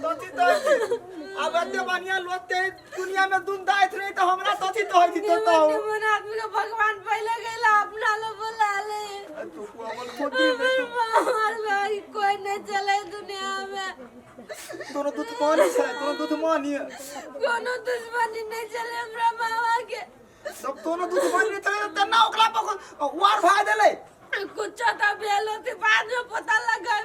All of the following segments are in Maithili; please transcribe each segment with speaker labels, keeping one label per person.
Speaker 1: तथी तो अब एते बढ़िया लोग ते दुनिया में दुन दाइत रहे तो हमरा तथी तो होई तो तो
Speaker 2: निमन निमन आदमी के भगवान पहले गइला अपना लो बोला ले।
Speaker 1: तू हमर खोदी में
Speaker 2: हमर मार भाई कोई नहीं चले दुनिया में।
Speaker 1: दोनों दूध मानी छै, दोनों दूध मानी।
Speaker 2: कोनो दुश्मनी नहीं चले हमरा मामा के।
Speaker 1: सब दोनों दूध मानी चले त ना ओकरा पर वार भाई देले।
Speaker 2: कुछ तो भेल होते बाद में पता लगा,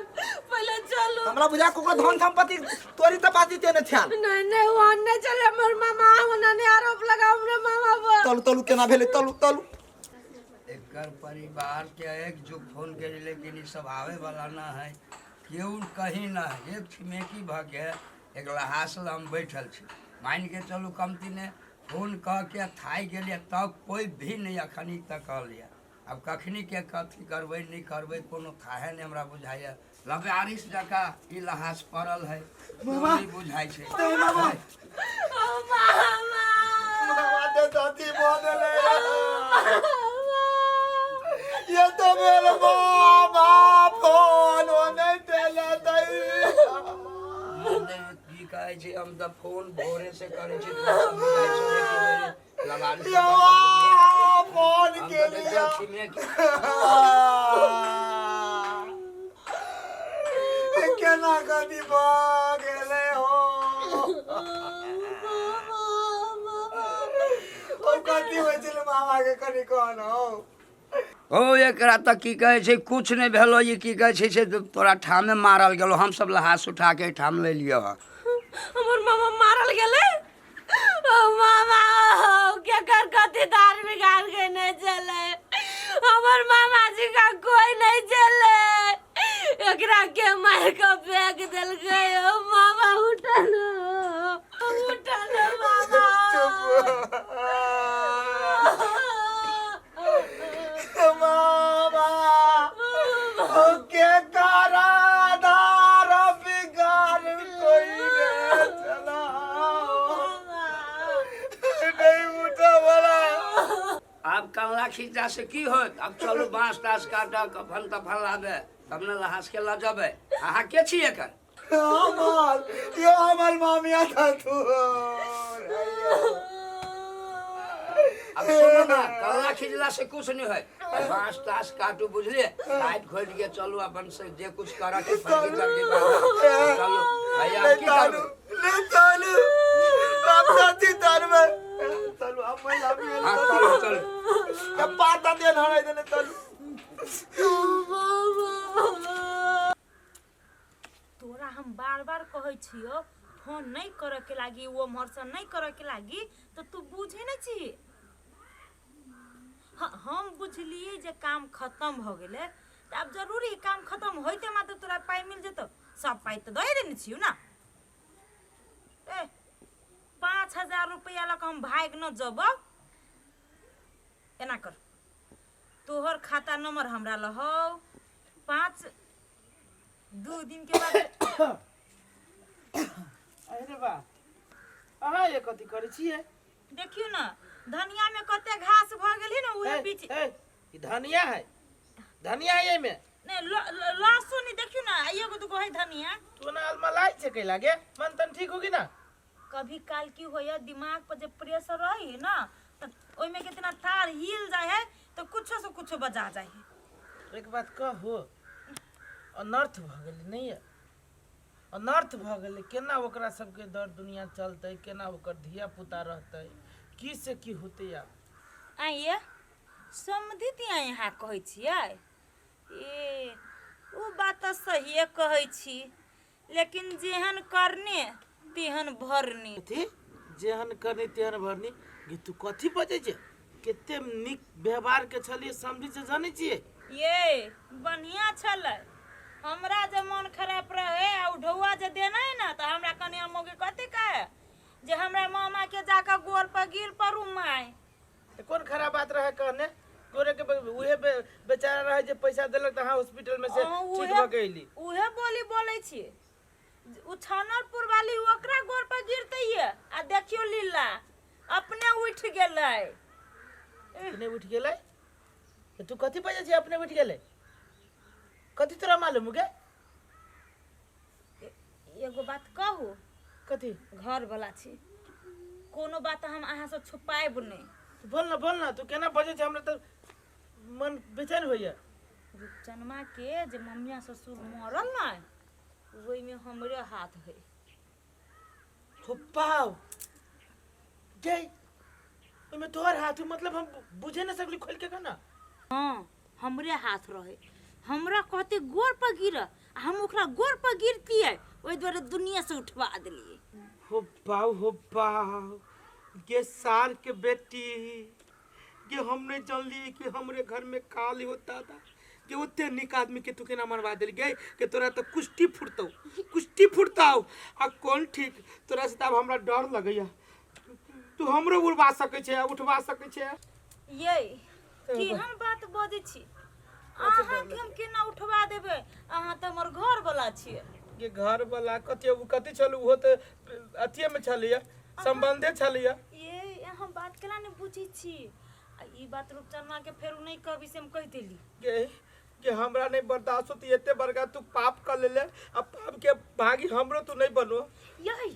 Speaker 2: पहले चलू।
Speaker 1: हमरा बुझा कोको धन संपत्ति तोरी त बाजी तेने छाल।
Speaker 2: नहीं नहीं, वो नहीं चले हमर मामा, उन्होंने आरोप लगा हमरे मामा पर।
Speaker 1: तलु तलु केना भेले तलु तलु।
Speaker 3: एकर परिवार के एक जो फोन के, लेकिन ई सब आवे वाला ना है, केहू कहीं ना है। एक छिमेकी भऽ के एक लहास लग हम बैठल छी। मान के चलू कमती ने फोन कह के थाकि गेलियै तब कोई भी नहीं अखनी तक कहलियै। आब कखनी के कथी करबै नहि करबै कोनो थाहे नहि हमरा बुझाइए। लबारिश जकाँ ई लहास पड़ल है,
Speaker 1: मामा।
Speaker 3: नहि बुझाइ छै।
Speaker 1: मामा।
Speaker 2: ओ मामा।
Speaker 1: मामा ते तथी भऽ गेलै। ये तो मेरे मामा फोन ओ नहीं देले तई।
Speaker 3: मने की कहै छै, हम तऽ फोन भोरे से करै छी, तोरा सब बुझाइ छौ जे कि मेरे लबारिश
Speaker 1: यो
Speaker 3: जकाँ पड़ल है।
Speaker 1: फोन
Speaker 3: हम
Speaker 1: के
Speaker 3: तऽ
Speaker 1: लिए
Speaker 3: देखै छी मे कि
Speaker 1: केना कथी भऽ गेलै हो? ओ कथी होइ छलै मामा के, कनि कहन हौ।
Speaker 3: ओ एकरा तऽ की कहै छै, कुछ नहि भेलो। ई की कहै छै से तोरा ठामे मारल गेलो, हमसब लहास उठा के एहिठाम ले लिअ।
Speaker 2: हमर मामा मारल गेलै? ओ मामा, केकर कथी दार बिगाड़ के नहीं चले, हमर मामा जी का कोई नहीं चले, एकरा के मार के फेंक देलकै। ओ मामा, उठल उठल मामा।
Speaker 1: मामा के कारा दार बिगाड़ कोई ने चला नहीं उठा वाला।
Speaker 3: आब कमला खींचा से की होत? आब चलू बाँस तास काटऽ, कफन तफन लाबे, तब ने लहास के लऽ जेबै। अहाँ के छी एकर?
Speaker 1: हमर यो हमर मामिया था तू।
Speaker 3: अब सुनू ना, कल्ला खिंचला से कुछ नहीं है, बाँस तास काटू, बुझलिए? काटि खोलि के चलू, अपन से जे कुछ करऽ के फर्जी करके चलू भैया, की
Speaker 1: तालू
Speaker 3: करबै?
Speaker 1: ले तालू, अब साथी तालू में तालू, अब मैं लाभी।
Speaker 3: हाँ, चलू चलू।
Speaker 1: अब पाता दे ना देने तालू।
Speaker 4: तोरा हम बार बार कहै छियो फोन नहीं करे के लागी, वो उम्हर से नहीं करे के लागी, तो तू बुझे नहीं छी। हाँ, हम बुझलिए जे काम खत्म हो गेलै, तऽ आब जरूरी काम खत्म होइते मात्र तोरा पाइ मिल जेतौ? सब पाइ तऽ दए देने छियौ ना। ए 5000 रुपैआ लऽ कऽ हम भागि न जबौ। एना कर, तोहर खाता नंबर हमरा लहौ, 5-2 दिन के बाद।
Speaker 5: अरे बा, अहाँ ये कथी करै छियै?
Speaker 4: देखियौ ने, धनिया में कते घास भऽ गेल है ने, उहे
Speaker 5: ए,
Speaker 4: बीच।
Speaker 5: ए, ई धनिया है, धनिया है एहिमे?
Speaker 4: नहीं, लहसुन ही देखियौ ने, एगो दूगो है धनिया।
Speaker 5: तू ना अलमलाई छै कै लागे, मन तन ठीक होगी ना?
Speaker 4: कभी काल की होइए, दिमाग पर जब प्रेशर रही है ना, तऽ ओहिमे कितना तार हिल जाइ है तऽ कुछो से कुछो बजा जाइ है।
Speaker 5: एक बात कहू, अनर्थ भऽ गेलै नहि ये? अनर्थ भऽ गेलै। केना ओकरा सबके दर दुनिया चलतै, केना ओकर धिया पुता रहतै, की से की होतै आब?
Speaker 4: आइए समधि दिया, यहाँ कहै छियै ए ओ बात तऽ सहिए कहै छी, लेकिन जेहन करने तेहन भरनी।
Speaker 5: कथी जेहन करनी तेहन भरनी? गे तू कथी बजै छै? कते नीक व्यवहार के छलियै समझी से, जानै छियै?
Speaker 4: ये बढ़िया छलै। हमरा जे मन खराब रहे आ ढौआ जे देने ने, तऽ हमरा कनिया मौगी कथी कहे जे हमरा मामा के जाकऽ गोर पर गिर पड़ू माय।
Speaker 5: तऽ कोन खराब बात रहे कहने? गोरे के उहे बेचारा रहे जे पैसा देलक तऽ अहाँ हॉस्पिटल में से
Speaker 4: अहाँ
Speaker 5: ठीक
Speaker 4: उहे
Speaker 5: भऽ के अयली।
Speaker 4: उहे बोली बोलै छी, उ छानलपुर वाली ओकरा गोर पर गिरते ये आ देखियो लीला, अपने उठ गेलै।
Speaker 5: अपने उठि गेलै? तऽ तू कथी बजै छी? अपने उठि गेलै कथी, तोरा मालूम गे?
Speaker 4: एगो बात कहू?
Speaker 5: कथी?
Speaker 4: घर वाला छी, कोनो बात हम अहाँ से छुपायब नहि।
Speaker 5: तू बोल ना, बोल ना, तू केना बजै छै, हमरा तऽ मन बेचैन होइया।
Speaker 4: रूपचनमा के जे ममिया ससुर मरल ने, ओहिमे हमरे हाथ है।
Speaker 5: छुपाओ गे, ओहिमे तोहर हाथ? मतलब हम बुझे न सकली, खोल के कह ना।
Speaker 4: हाँ, हमरे हाथ रहे। हमरा कहते गोर पर गिर, आ हम ओकरा गोर पर गिरतियै, ओहि दुआरे दुनिया से उठवा देलियै।
Speaker 5: हो बाऊ, हो बाऊ गे, सार के बेटी गे, हम नहीं जानली कि हमरे घर में काल होता था कि ओते निक आदमी के तू केना मरवा देली गे। के तोरा तो कुश्ती फुटतौ, कुश्ती फुटतौ। आ कौन ठीक, तोरा से तऽ आब हमरा डर लगैया। तू हमरो उड़वा सकै छै, उठवा सकै छै।
Speaker 4: ये केहन बात बजै छी अहाँके? हम केना उठवा देबै? अहाँ तऽ हमर घर वाला छियै।
Speaker 5: के घर वाला कथी? ओ कथी छल? ओहो तऽ अथिये में छलैया, संबंधे छलैया।
Speaker 4: ये अहाँ बात केना नहि बुझै छी? आ ई बात रूपचनमा के फेर नहि कहबी से हम कहि देली।
Speaker 5: गे कि हमरा नहीं बर्दाश्त होती, एते बड़का तू पाप कर लेले, आ पाप के भागी हमरो तू नहीं बनो।
Speaker 4: यही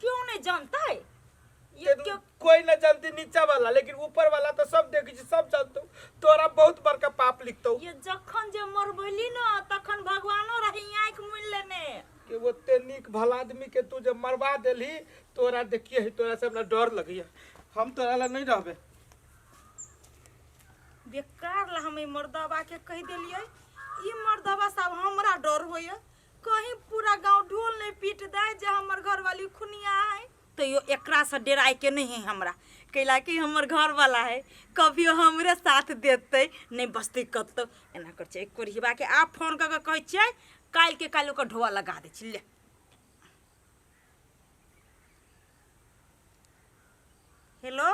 Speaker 4: क्यों नहीं जानता है ये?
Speaker 5: ते
Speaker 4: क्यों
Speaker 5: कोई न जानती नीचा वाला, लेकिन ऊपर वाला तो सब देखै छै, सब जानतो। तोरा बहुत बड़का पाप लिखतौ।
Speaker 4: ये जखन जे मरबैली न तखन भगवानो रही आँखि मुनि लेने
Speaker 5: कि ओते नीक भला आदमी के तू जब मरवा देलही, तोरा देखिए, तोरा से हमरा डर लगैया। हम तोरा ला नहीं रहबे।
Speaker 4: बेकार ला हम ई मर्दबा के कहि देलियै। ई मर्दबा साहब हमरा डर होइए, कहीं पूरा गांव ढोल नहीं पीट दे जे हमर घरवाली खुनिया है। तैयो एकरा से डराय के नहीं है हमरा, कैला कि हमर घर वाला है, कभियो हमरे साथ देतै नहीं, बसतै कतौ। एना कर छै, कोरिहबा के आब फोन कऽ के कहै छियै, काल्हि के काल्हि ओकर ढोआ लगा दै छी। ले हेलो।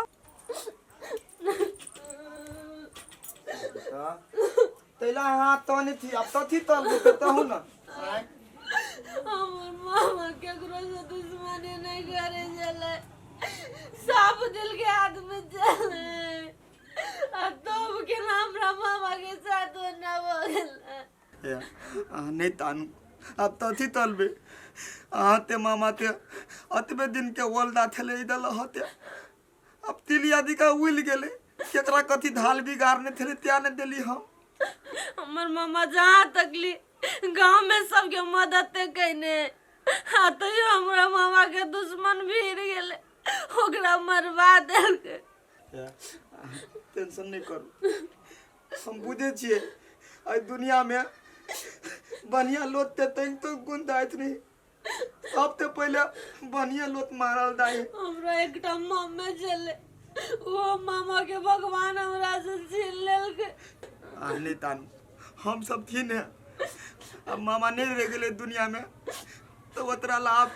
Speaker 1: तैला हाथ तो नहीं थी, अब तो थी तल तहु ना।
Speaker 2: हमर मामा केकरो से दुश्मनी नहीं करे छलै, सब दिल के आदमी छलै, आ तब के हमरा मामा के साथ ओना भऽ गेलै।
Speaker 1: अहाँ नहीं तानू, अब तो थी तलबे। अहाँ ते मामा ते अतबे दिन के ओलदा थेले इदल हते, अब तिल आदि का उल गेले, केकरा कथी धाल बिगाड़ने थेले त्या ने देली हम।
Speaker 2: हमर मामा जहाँ तकली गांव में सबके मदद कैने, आ तैयो हमरा मामा के दुश्मन भीड़ गेलै, ओकरा मरवा देलकै।
Speaker 1: टेंशन नहीं करू, हम बुझे छियै एहि दुनिया में बढ़िया लोग ते तैन तो गुण दाइत नहीं, सब ते पहले बढ़िया लोग मारल दाई।
Speaker 2: हमरा एकटा मामे छलै, ओ मामा के भगवान हमरा से छीन लेलकै।
Speaker 1: आ नहीं तानू, हम सब थी ने, अब मामा नहीं रह गेलै दुनिया में तो ओतरा लाभ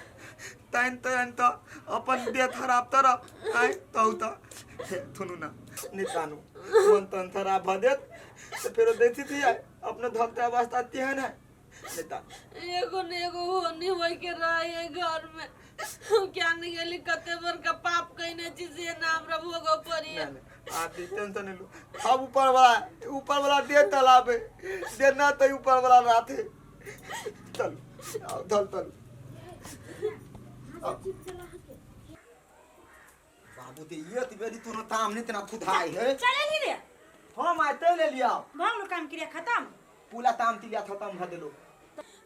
Speaker 1: तैन तैन तो अपन देह खराब तरफ आय तहु तो थुनू ना। नहीं तानू, मन तन खराब भ देत तो फेरो देखती थी अपने धलते अवस्था तेहन है। नहीं तानू,
Speaker 2: एगो ने एगो होनी होय के रहे घर में। हम क्या नहीं गेली, कते बड़का पाप कइने छी से ना हमरा भोगऽ पड़ी।
Speaker 1: आ टेंशन नहीं लो, अब ऊपर वाला दे तालाब है देना तो ऊपर वाला रात है। चल आओ धल चल। बाबू ते ये ते बेरी तू ताम नहीं तना खुदाई है।
Speaker 4: चले ली रे।
Speaker 1: हम आते ले लिया।
Speaker 4: भऽ काम क्रिया खत्म?
Speaker 1: पूरा ताम तिलिया खत्म भ देलो।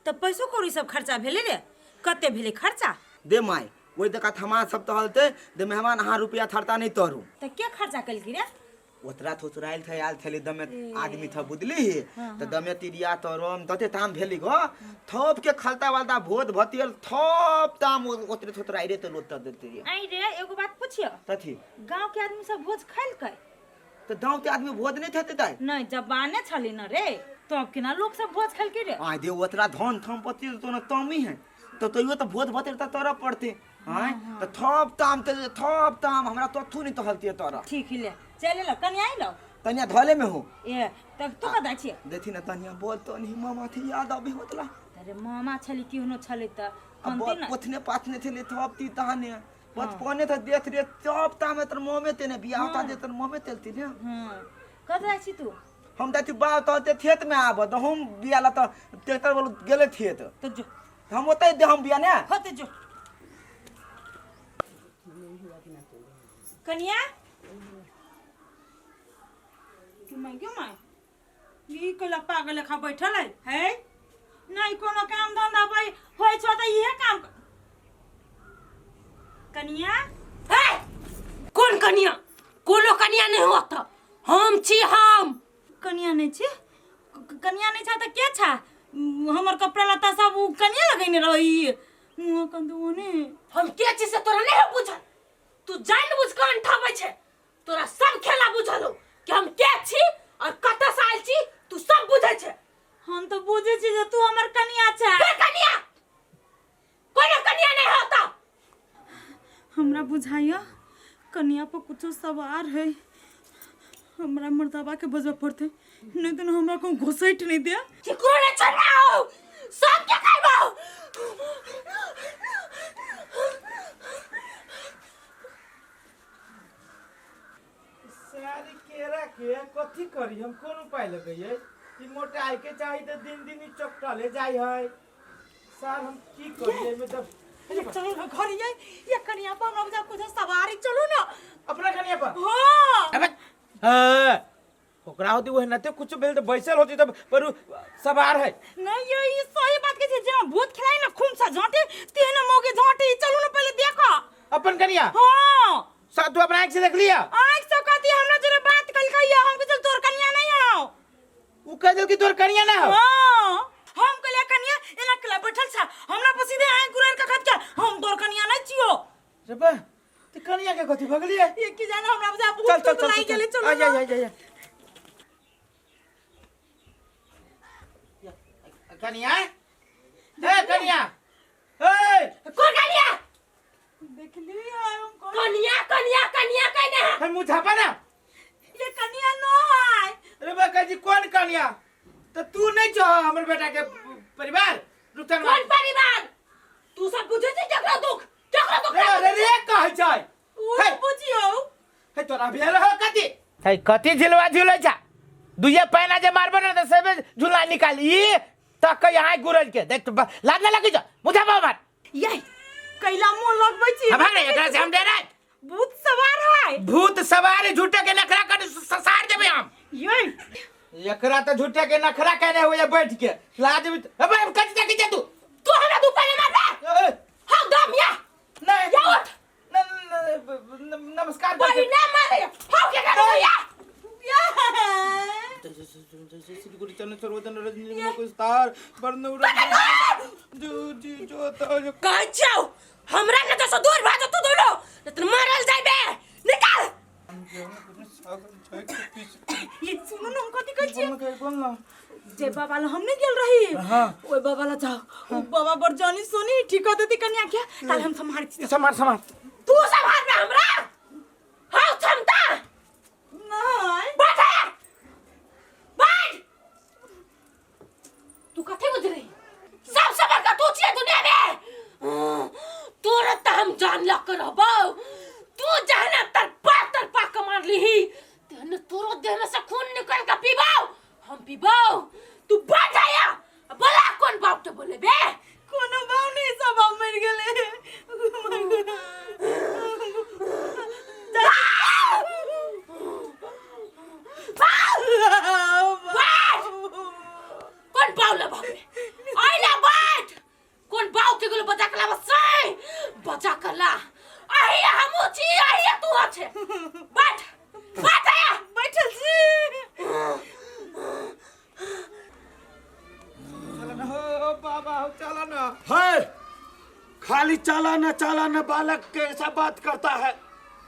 Speaker 4: तऽ पैसो कौड़ी सब खर्चा भेलै रे? कते भेलै खर्चा?
Speaker 1: दे माय, ओहि देखा थमा सब तहलते दे मेहमान, अहाँ रुपया थरता नहीं तरू।
Speaker 4: तऽ के खर्चा केलकी रे?
Speaker 1: ओतरा थोसरायल थे, आयल थेले दमे आदमी था बुझली ही, तो दमे तिरिया तरोम तते ताम भेली गो, थोप के खलता वालता भोज भतियल थोप ताम ओतरे थोसराई रे तो लोत देते रे।
Speaker 4: आई रे, एगो बात पुछियो।
Speaker 1: तथी?
Speaker 4: गांव के आदमी सब भोज खेलकै?
Speaker 1: तो गांव के आदमी भोज नहीं थेते ताई?
Speaker 4: नहीं, जबाने छली न रे, तब केना लोग सब भोज खेलकै रे?
Speaker 1: आय दे ओतरा धन थम पति तो न तमी है तो तैयो तो भोज भतेर त तरह पड़ते आय तो थोप ताम ते थोप ताम हमरा तो थू नहीं तहलती तोरा।
Speaker 4: ठीक ही ले चल लो, कनी आई लो।
Speaker 1: तनिया धले में हो।
Speaker 4: ए तब तू कदा छियै?
Speaker 1: देखी ना तनिया बोल तो नहीं मामा थी याद अभी होतला।
Speaker 4: अरे मामा छली केहनो छली त
Speaker 1: अब
Speaker 4: कमती न।
Speaker 1: पोथने पाथने थे थप ती तहने बचपने था देख रे तब ता में तर मोमे ते ने बियाह ता दे तर मोमे तेलती ने।
Speaker 4: हाँ, कत जाइ छी तू?
Speaker 1: हम जाती बा तो ते खेत में आब तो हम बियाह ला तो ट्रैक्टर वाला गेले खेत।
Speaker 4: तो जो
Speaker 1: तऽ हम ओतहि दे हम बिया ने।
Speaker 4: होते जो कनिया क्यों माय, क्यों माय, ई कैला पागल लेखा बैठल है? है नहीं कोनो काम धंधा भाई होय छो त इहे काम कनिया।
Speaker 2: हे, कोन कनिया? कोनो कनिया नहीं होत, हम छी हम।
Speaker 4: कनिया नहीं छी? कनिया नहीं छा त के छा? हमर कपड़ा लत्ता सब उ कनिया लगैने रही मुँह कंदु ने।
Speaker 2: हम के छी से तोरा नहीं हो बुझल, तू जान बुझ के अंठाबै छे। तोरा सब खेला बुझल हो कि हम के छी और कतऽ से आयल छी, तू सब बुझै छे।
Speaker 4: हम तो बुझै छी जे तू हमर कनिया छे।
Speaker 2: के कनिया? कोनो कनिया नहीं होता।
Speaker 4: हमरा बुझाइया कनिया पर कुछो सवार है, हमरा मर्दाबा के बजबे पड़ते, नहीं तो हमरा को घुसैठ नहीं दे।
Speaker 2: केकरो नहीं छोड़बाओ, सब के खाइबाओ।
Speaker 5: सारी केरा के कथी करी हम, कोन उपाय लगैयै? ई मोटाइ के चाही तऽ दिन दिन ई चपटले जाइ है। सर हम की करी एहिमे? तऽ
Speaker 4: चलो ना घर, ये कनिया पर हमरा बुझा कुछो सवारी, चलो ना
Speaker 5: अपना कनिया पर।
Speaker 4: हाँ।
Speaker 5: अबे हाँ, ओकरा होती वह नते कुछ भेल तऽ बैसल होती तऽ पर उ सवार है।
Speaker 4: नहीं ये सही बात के जे भूत खिलाई ना खून सा झांटे तेहन मोगे झांटे, चलो ना पहले देखो
Speaker 5: अपन कनिया।
Speaker 4: हाँ।
Speaker 5: सा तू अपना आँख से देख लिया?
Speaker 4: आँख से कहती हमरा जरे बात कल कहिया हम के चल तोर कनिया नहीं आओ।
Speaker 5: उ कह देल कि तोर कनिया ना हो?
Speaker 4: हाँ, हम कहलिए कनिया एना कला बैठल छा, हमरा पर सीधे आँख गुरार के खत के हम तोर कनिया नहीं छियो।
Speaker 5: रे बा ते कनिया के कथी भगलिए?
Speaker 4: ये की जाने हमरा बुझा
Speaker 5: चल
Speaker 4: भूत
Speaker 5: चल
Speaker 4: तूत
Speaker 5: चल
Speaker 4: लागि गेलै।
Speaker 5: चल
Speaker 4: चलो
Speaker 5: आ जा
Speaker 4: ना।
Speaker 5: जा जा कनिया, ए कनिया, ए।
Speaker 2: कोन कनिया?
Speaker 4: देखली हम कौन?
Speaker 2: कनिया कनिया कनिया कहने है।
Speaker 5: हम मुँह झापा ना।
Speaker 4: ये कनिया न है।
Speaker 5: अरे बा जी कौन कनिया? तो तू नहीं चाह हमर बेटा के परिवार रुकन?
Speaker 2: कोन परिवार? तू सब बुझे छी केकरो दुख, केकरो दुख?
Speaker 5: रे रे रे कहै छै।
Speaker 4: ओ
Speaker 5: हे।
Speaker 4: बुझियौ।
Speaker 5: हे तोरा भेल हो कथी हे? कथी झिलवा झुलै छा? दुइये पैना जे मारबो ने तऽ सेबे झुला निकाल ई तक यहाँ गुरल के देख लाज ना लगी छ? मुझे मार।
Speaker 4: ये कैला मुंह लगबै छी?
Speaker 5: हम भाग एकरा से हम डरे।
Speaker 4: भूत सवार है।
Speaker 5: भूत सवार झूठे के नखरा कर ससार देबे हम।
Speaker 4: ये
Speaker 5: एकरा तऽ झूठे के नखरा कहने हुए बैठ के लाज भी। अबे कथी देखै छै तू?
Speaker 2: तू हमरा दू पैना मारबे?
Speaker 5: ए,
Speaker 2: हाँ दम या
Speaker 5: नहीं
Speaker 2: या उठ।
Speaker 5: नमस्कार।
Speaker 2: पहिना मारे हाउ के कर या। कहै छियौ हमरा न तो दूर भागो तू दोनो, नहीं तो मारल जाइबे। निकाल।
Speaker 4: ये सुनो न, हम कथी कहै छियै? जे बाबा ला हम नहीं गेल रही।
Speaker 5: हाँ।
Speaker 4: ओइ बाबा ला जाओ, उ बाबा बड़ जानी सोनी ठीक कर देती कन्या के, ताले हम सम्हार छी।
Speaker 5: समार समार।
Speaker 2: तू संभाल बे हमरा हाउ क्षमता
Speaker 4: नहीं।
Speaker 2: बैठ बैठ। तू कथी बुझ रही? सबसे बड़का तू छियै दुनिया में। तोरा त हम जान लग के रहबौ। तू जहना तरपा तरपा के मारलिही तेहने तोरो देह में से खून निकल के पीबौ हम पीबौ। तू बैठ आया बोला कोन बाप के बोले बे?
Speaker 4: कोनो बाप नहीं, सब बाप मर गेले।
Speaker 2: बैठ। कोन बाप ले बाप आइला बैठ। कोन बाप के गेलो बचा के लाबऽ से बचा के ला। आहिया हमहूँ छी, आहिया तू छे। बैठ बैठ आया।
Speaker 4: बैठल छी।
Speaker 5: हो बाबा हो चला ना।
Speaker 6: है खाली चाला न चाला न बालक कैसा बात करता है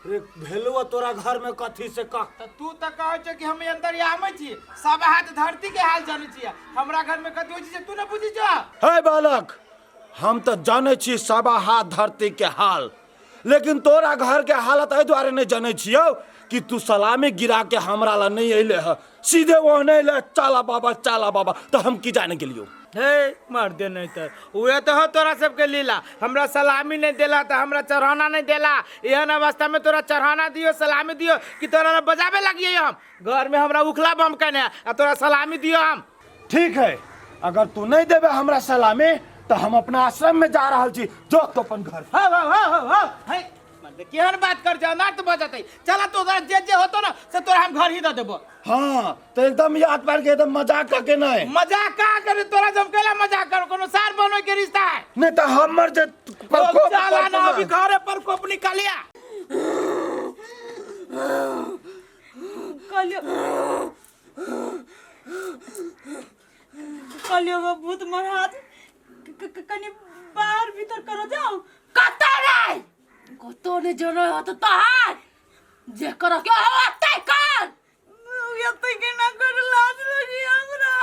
Speaker 6: रे? भेलुआ तोरा घर में कथी से कह।
Speaker 5: तऽ तू तऽ कहै छ कि हम अंदर आबै छी, सब हाथ धरती के हाल जानै छियै। हमरा घर में कथी होइ छै से तू न बुझै छ।
Speaker 6: है बालक, हम तऽ जानै छी सबा हाथ धरती के हाल, लेकिन तोरा घर के हालत एहि दुआरे नहि जानै छियौ कि तू सलामी गिरा के हमरा ला नहीं अयले ह, सीधे ओहने अयले चाला बाबा चाला बाबा, तऽ हम की जाने गेलियौ।
Speaker 5: हे मर दे नहीं तर उहे तो हो तोरा सबके लीला। हमरा सलामी नहीं देला तऽ हमरा चढ़ाना नहीं देला। एहन अवस्था में तोरा चढ़ाना दियो, सलामी दियो कि तोरा ला बजाबे लगिए हम? घर में हमरा उखला बम कने आ तोरा सलामी दियो हम?
Speaker 6: ठीक है, अगर तू नहीं देबे हमरा सलामी तो हम अपना आश्रम में जा रहल छी जो तो अपन घर
Speaker 5: हाँ हाँ हाँ हाँ हाँ है मतलब केहन बात कर जा ना तो बजतै चला तो जे जे होतो ना से तोरा हम घर ही दऽ देबो
Speaker 6: हाँ तो एकदम याद पार के एकदम मजाक करके नहीं
Speaker 5: मजाक का करे तोरा जब केला मजाक करो कोनो सार बनो के रिश्ता है
Speaker 6: नहीं तो हमर जे
Speaker 5: ओ चला ना अभी घरे पर कोप निकालिया
Speaker 4: कहलियो कहलियो गो भूत महाराज कनी बाहर भीतर करो जाओ
Speaker 2: कतौ नहीं कतौ नहीं जनो हो तो तोहार जे करो के हो अतै कर
Speaker 4: एते के ना कर लाज लगी हमरा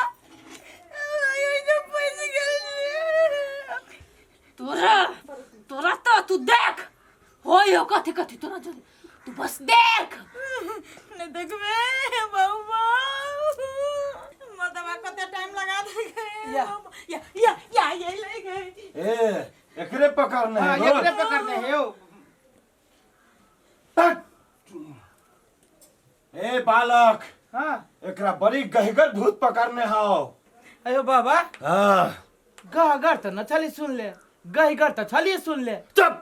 Speaker 4: यही जो पैसे गेल
Speaker 2: तोरा तोरा तो तू देख होय हो कथी कथी तोरा जन तू बस देख
Speaker 4: नहीं देखबे बाबू मर्दबा कते टाइम लगा दे
Speaker 5: या।
Speaker 4: या या या ये ले गए
Speaker 6: ए एकरे पकड़ने
Speaker 5: हाँ
Speaker 6: है बोल।
Speaker 5: एकरे पकड़ने है ओ
Speaker 6: हट। ए बालक
Speaker 5: हाँ
Speaker 6: एकरा बड़ी गहगर भूत पकड़ने हाओ
Speaker 5: अयो बाबा
Speaker 6: हाँ
Speaker 5: गहगर त न छली सुन ले गहगर त छली सुन ले
Speaker 6: चुप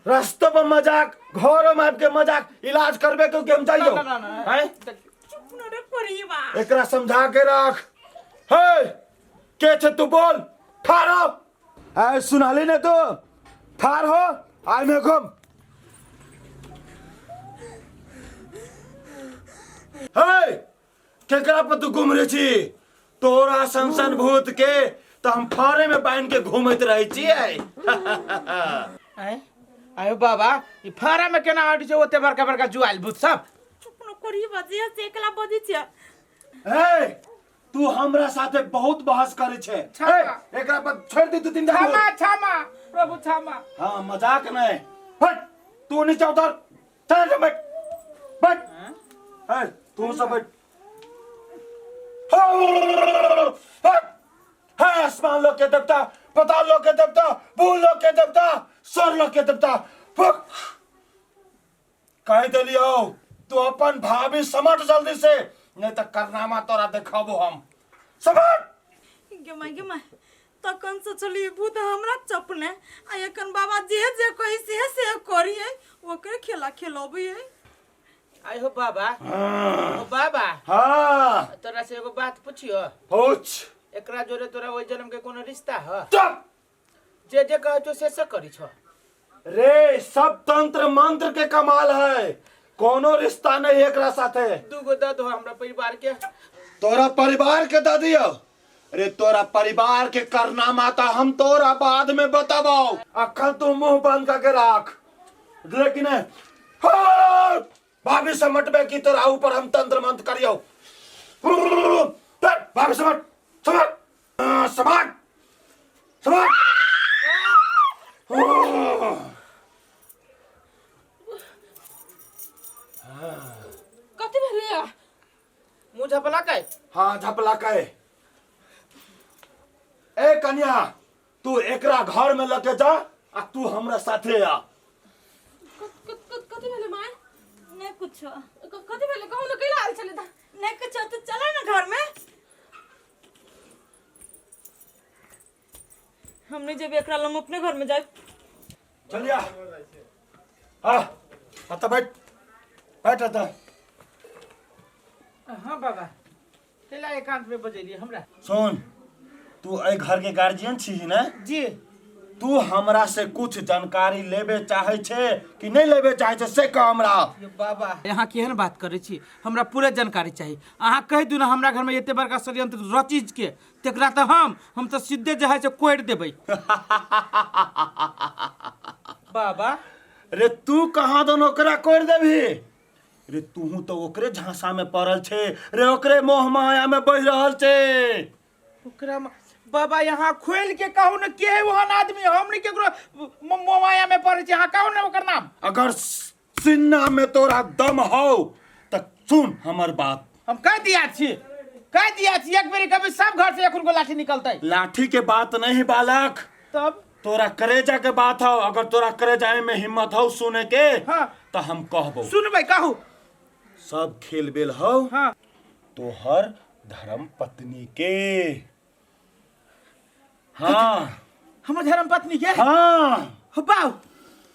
Speaker 6: रास्ते पर मजाक घरो में आबि के मजाक इलाज करबे क्यों कि हम जाइयो
Speaker 5: ना, ना, ना, ना।
Speaker 6: हैं?
Speaker 4: चुप न रे परिवा
Speaker 6: एकरा समझा के रख हे के छे तू बोल ठार हो आय सुनाली ने तो ठार हो आय में घूम हे केकरा पर तू घूम रहे छी तोरा सन सन भूत के तो हम फारे में बांध के घूमत रहे छियै
Speaker 5: आय आयो बाबा ई फारा में केना अटै छै ओते बड़का बड़का जुआइल भूत सब
Speaker 4: चुप न करी बजे से एकला बजे छै
Speaker 6: ए तू हमरा साथे बहुत बहस करे छे
Speaker 5: क्षमा।
Speaker 6: ए, एकरा पर छोड़ दे दू तीन
Speaker 5: क्षमा
Speaker 6: दिन
Speaker 5: क्षमा प्रभु क्षमा
Speaker 6: हाँ मजाक नहीं हट तू नीचे उतर चल जा बैठ बैठ ए तू सब बैठ हट है आसमान लोग के देवता पताल लोग के देवता भूल लोग के देवता स्वर लोग के देवता फुक कह दिलियो तू अपन भाभी समट जल्दी से नहीं तो करनामा तोरा देखाबो हम समट
Speaker 4: गे माय गे माय तखन सोचली भूत हमरा चपने आ एखन बाबा जे जे कही से से करिए ओकरे खेला खेलबिए
Speaker 5: आय हो बाबा ओ बाबा
Speaker 6: हाँ
Speaker 5: तोरा से एगो बात पूछियो
Speaker 6: पूछ
Speaker 5: एकरा जोरे तोरा ओहि जन्म के कोनो रिश्ता ह
Speaker 6: चुप
Speaker 5: जे जे कहै छौ से से करी छौ
Speaker 6: रे सब तंत्र मंत्र के कमाल है कोनो रिश्ता नहीं एकरा साथे
Speaker 5: दूगो दऽ दो हमरा परिवार के
Speaker 6: तोरा परिवार के दऽ दियो अरे तोरा परिवार के करनामा तो हम तोरा बाद में बताबो अखन तू मुंह बंद करके राख लेकिन हाँ, भाभी समटबे की तोरा ऊपर हम तंत्र मंत्र करियो भाभी समट समट हाँ, समट समट
Speaker 2: कथी भेलै
Speaker 5: मुँह झपला के
Speaker 6: हाँ झपला के ए कन्या तू एकरा घर में लके जा आ तू हमरा साथे आ
Speaker 2: कथी भेलै माय
Speaker 4: नहीं कुछ
Speaker 2: कथी भेलै कहू ने कैला आयल छलै
Speaker 4: नहीं कुछ तो चला ना घर में हमने जब एकरा लंग अपने घर में जाए
Speaker 6: चलिया हाँ आता बैठ बैठ आता
Speaker 5: हाँ बाबा कैला एकांत में बजेलियै हमरा
Speaker 6: सुन तू एहि घर के गार्जियन छी ने
Speaker 5: जी
Speaker 6: तू हमरा से कुछ जानकारी लेबे चाहे छे कि नहीं लेबे चाहे छे से कह हमरा
Speaker 5: यो बाबा अहाँ केहन बात करै छी हमरा पूरा जानकारी चाही अहाँ कहि दियौ ने हमरा घरमे एते बड़का षड्यंत्र रचीज के तकरा तऽ हम तऽ सीधे जे है से कोड़ि देबै बाबा
Speaker 6: रे तू कहाँ दोनों ओकरा कोड़ देबही रे तूहू तो ओकरे झांसा में पड़ल छे रे ओकरे मोह माया में बह रहल छे
Speaker 5: ओकरा बाबा यहाँ खोल के कहू ने के है ओहन आदमी हम नहीं केकरो मोमाया में पड़े छी अहाँ कहू ने ओकर नाम
Speaker 6: अगर सिन्ना में तोरा दम हो त सुन हमर बात
Speaker 5: हम कह दिया छी कह दिया छी एक बेरी कभी सब घर से एखन को लाठी निकलतै
Speaker 6: लाठी के बात नहीं बालक
Speaker 5: तब
Speaker 6: तोरा करेजा के बात हो अगर तोरा करेजा में हिम्मत हो सुने के
Speaker 5: हाँ।
Speaker 6: तो हम कहबो
Speaker 5: सुनबै कहू
Speaker 6: सब खेल बेल हो
Speaker 5: हाँ
Speaker 6: तोहर धर्म पत्नी के हाँ।
Speaker 5: हमर धर्म पत्नी के?
Speaker 6: हाँ।
Speaker 5: हो बाउ,